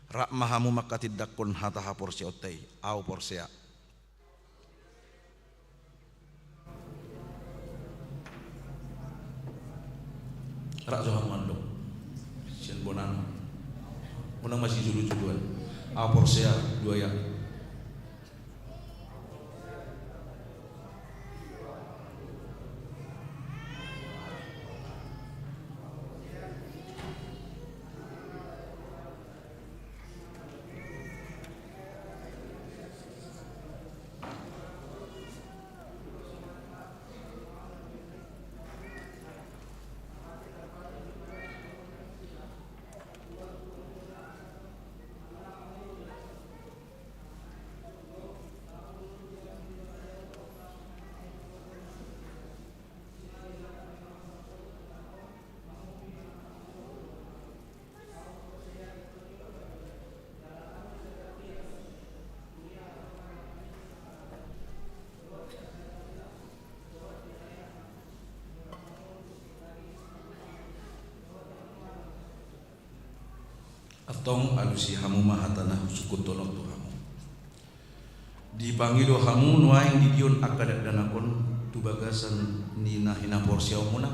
rap ma hamu manghatindanghon hata haporseaonta i, ahu porsea. Rap jo hamu mandok sian bonana. Unang masijulujuluan. Ahu porsea, dua ya. Antong alusi hamu ma hata na husungkunhon on tu hamu. Dipangido hamu nuaeng didion angka dakdanak on tu bagasan ni na hinaporseaonmuna?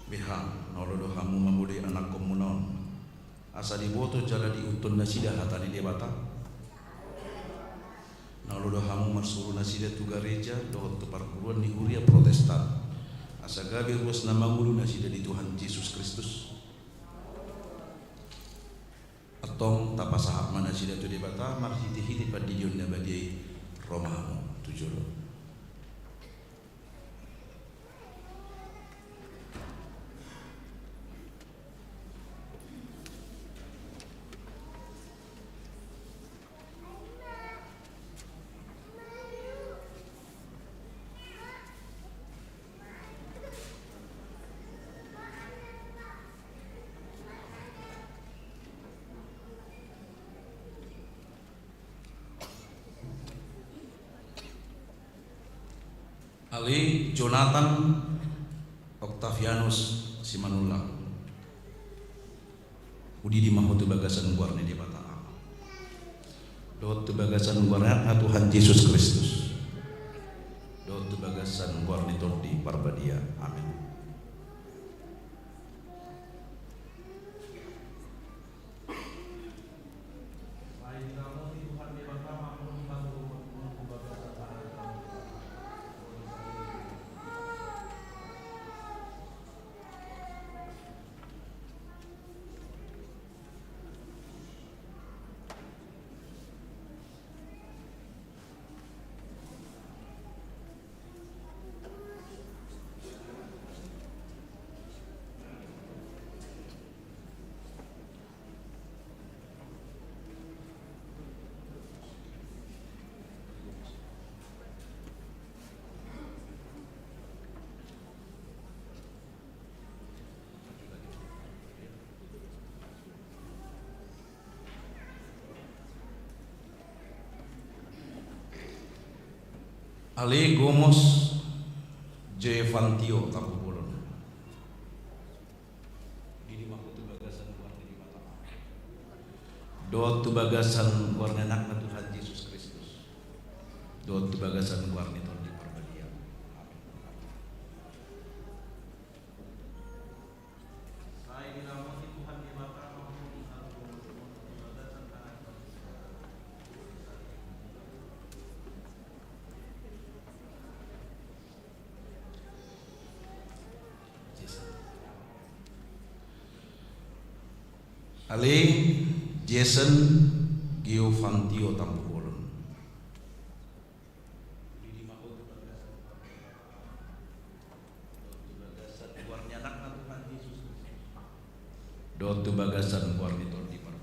Beha, na olo do hamu mamodai anakkonmuna on, asa diboto jala diihuthon nasida hata ni Debata? Na olo do hamu marsuru nasida tu gareja dohot tu parguruan ni huria Protestan, asa gabe ruas na mangolu nasida di Tuhan Jesus Kristus? Antong tapasahat ma nasida tu Debata marhitehite pandidion na badia i. Ro ma hamu tu jolo. Ale Jonathan Octavianus Simanullang, hudidi ma ho tu bagasan goar ni Debata Ama dohot tu bagasan goar ni Anakna Tuhan Jesus Kristus dohot tu bagasan goar ni Tondi Parbadia. Amen. Ale Gomos Jefantio Tampubolon, hudidi ma ho tu bagasan goar ni Debata Ama dohot tu bagasan goar ni Anakna Tuhan Jesus Kristus dohot tu bagasan goar ni Tondi Parbadia. Amen. Ale Jason Giovantio Tampubolon, hudidi ma ho tu bagasan goar ni Anakna Tuhan Jesus Kristus dohot tu bagasan goar ni Tondi Parbadia.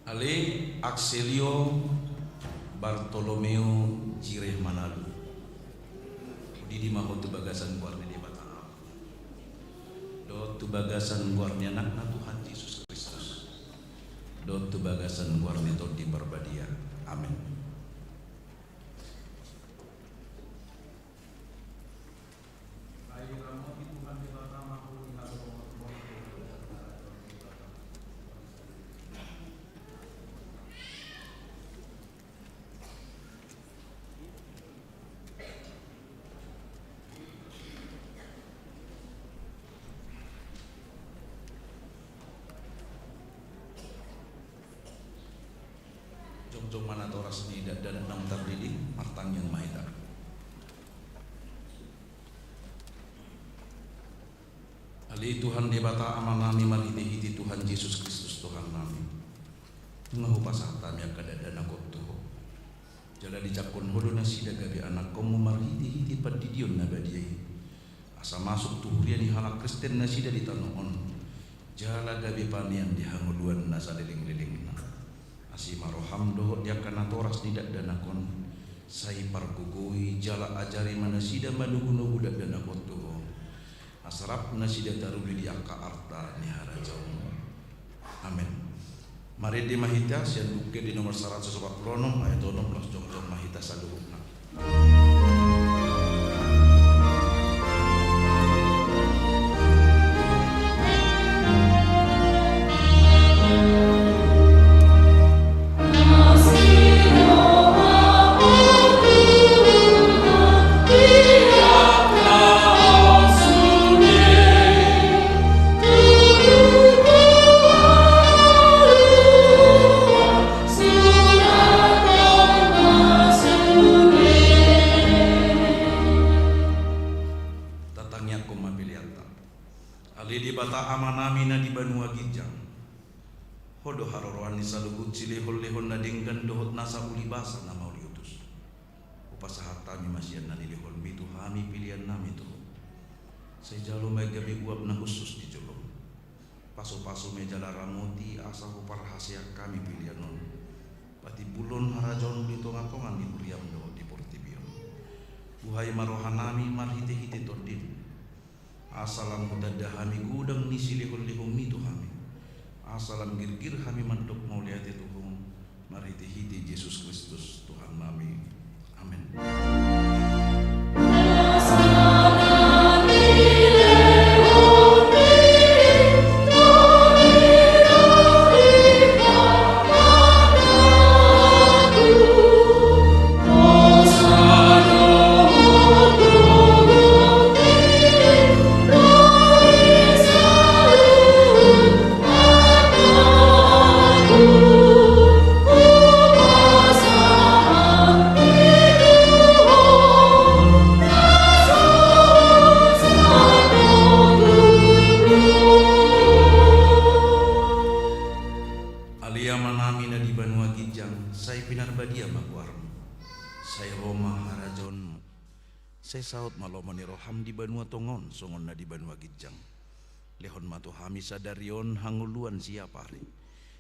Ale Axelio Bartolomeo Jireh Manalu, hudidi ma ho tu bagasan goar ni Debata Ama dohot tu bagasan goar ni Anakna Tuhan Jesus Kristus dohot tu bagasan goar ni Tondi Parbadia. Amen. Jongjong ma natoras ni dakdanak naung tardidi, martangiang ma hita. Ale Tuhan Debata Amanami marhitehite Tuhan Jesus Kristus Tuhannami, nunga hupasahat hami angka dakdanak on tu Ho. Jala dijangkon Ho do nasida gabe anakkonMu marhitehite pandidion na badia i, asa masuk tu huria ni halak Kristen nasida di tano on, jala gabe panean di hangoluan na salelenglelengna. Asi ma rohaM dohot di angka natoras ni dakdanak on, sai pargogoi jala ajari ma nasida manogunogu dakdanak on tu Ho, asa rap nasida taruli di angka arta ni harajaonMu. Amen. Marende ma hita sian Luke di nomor saratus opat pulu onom ayat onom, laos jongjong ma hita saluhutna. Tatangianghon ma peleanta. Ale Debata Amanami na di banua ginjang, Ho do haroroan ni saluhut silehonlehon na denggan dohot nasa uli basa na mauliutus. Hupasahat hami ma sian na nilehonMi tu hami peleannami tu Ho. Sai jalo ma i gabe uap na hushus di jolom. Pasupasu ma i jala ramoti asa huparhaseang hami pelean on patimbulhon harajaonMu di tongatonga ni huriaM dohot di portibi on. Buhai ma rohanami marhitehite TondiM, asa lam hutanda hami godang ni silehonlehonMi tu hami, asa lam girgir hami mandok mauliate tu Ho, marhitehite Jesus Kristus Tuhannami. Amen. Ale Amanami na di banua ginjang, sai pinarbadia ma goarMu. Sai ro ma harajaonMu. Sai saut ma lomo ni rohaM di banua tonga on songon na di banua ginjang. Lehon ma tu hami sadari on hangoluan siapari.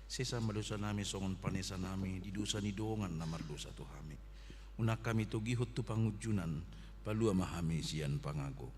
Sesa ma dosanami songon panesanami di dosa ni dongan na mardosa tu hami. Unang hami togihon tu pangunjunan, palua ma hami sian pangago.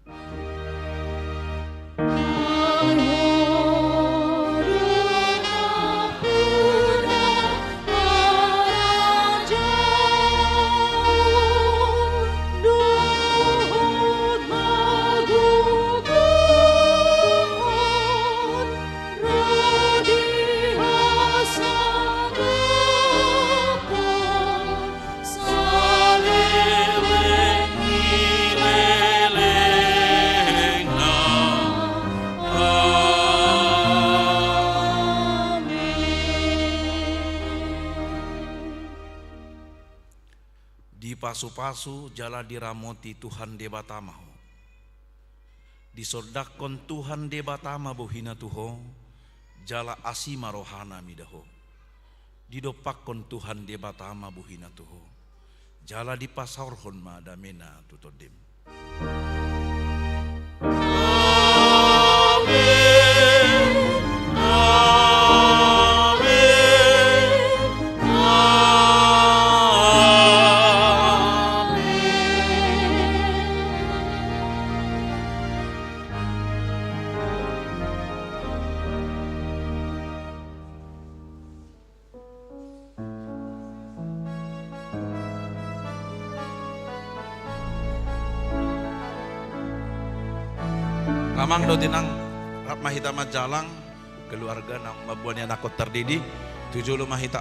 Dipasupasu jala diramoti Tuhan Debata ma ho. Disondangkon Tuhan Debata ma bohiNa tu ho, jala asi ma rohaNa mida ho. Didompakkon Tuhan Debata ma bohiNa tu ho, jala dipasaorhon ma dameNa tu tondim. Amen. Amen. Amen. Amang dohot inang, rap ma hita manjalang, keluarga na mamboan anakkon tardidi, tu jolo ma hita.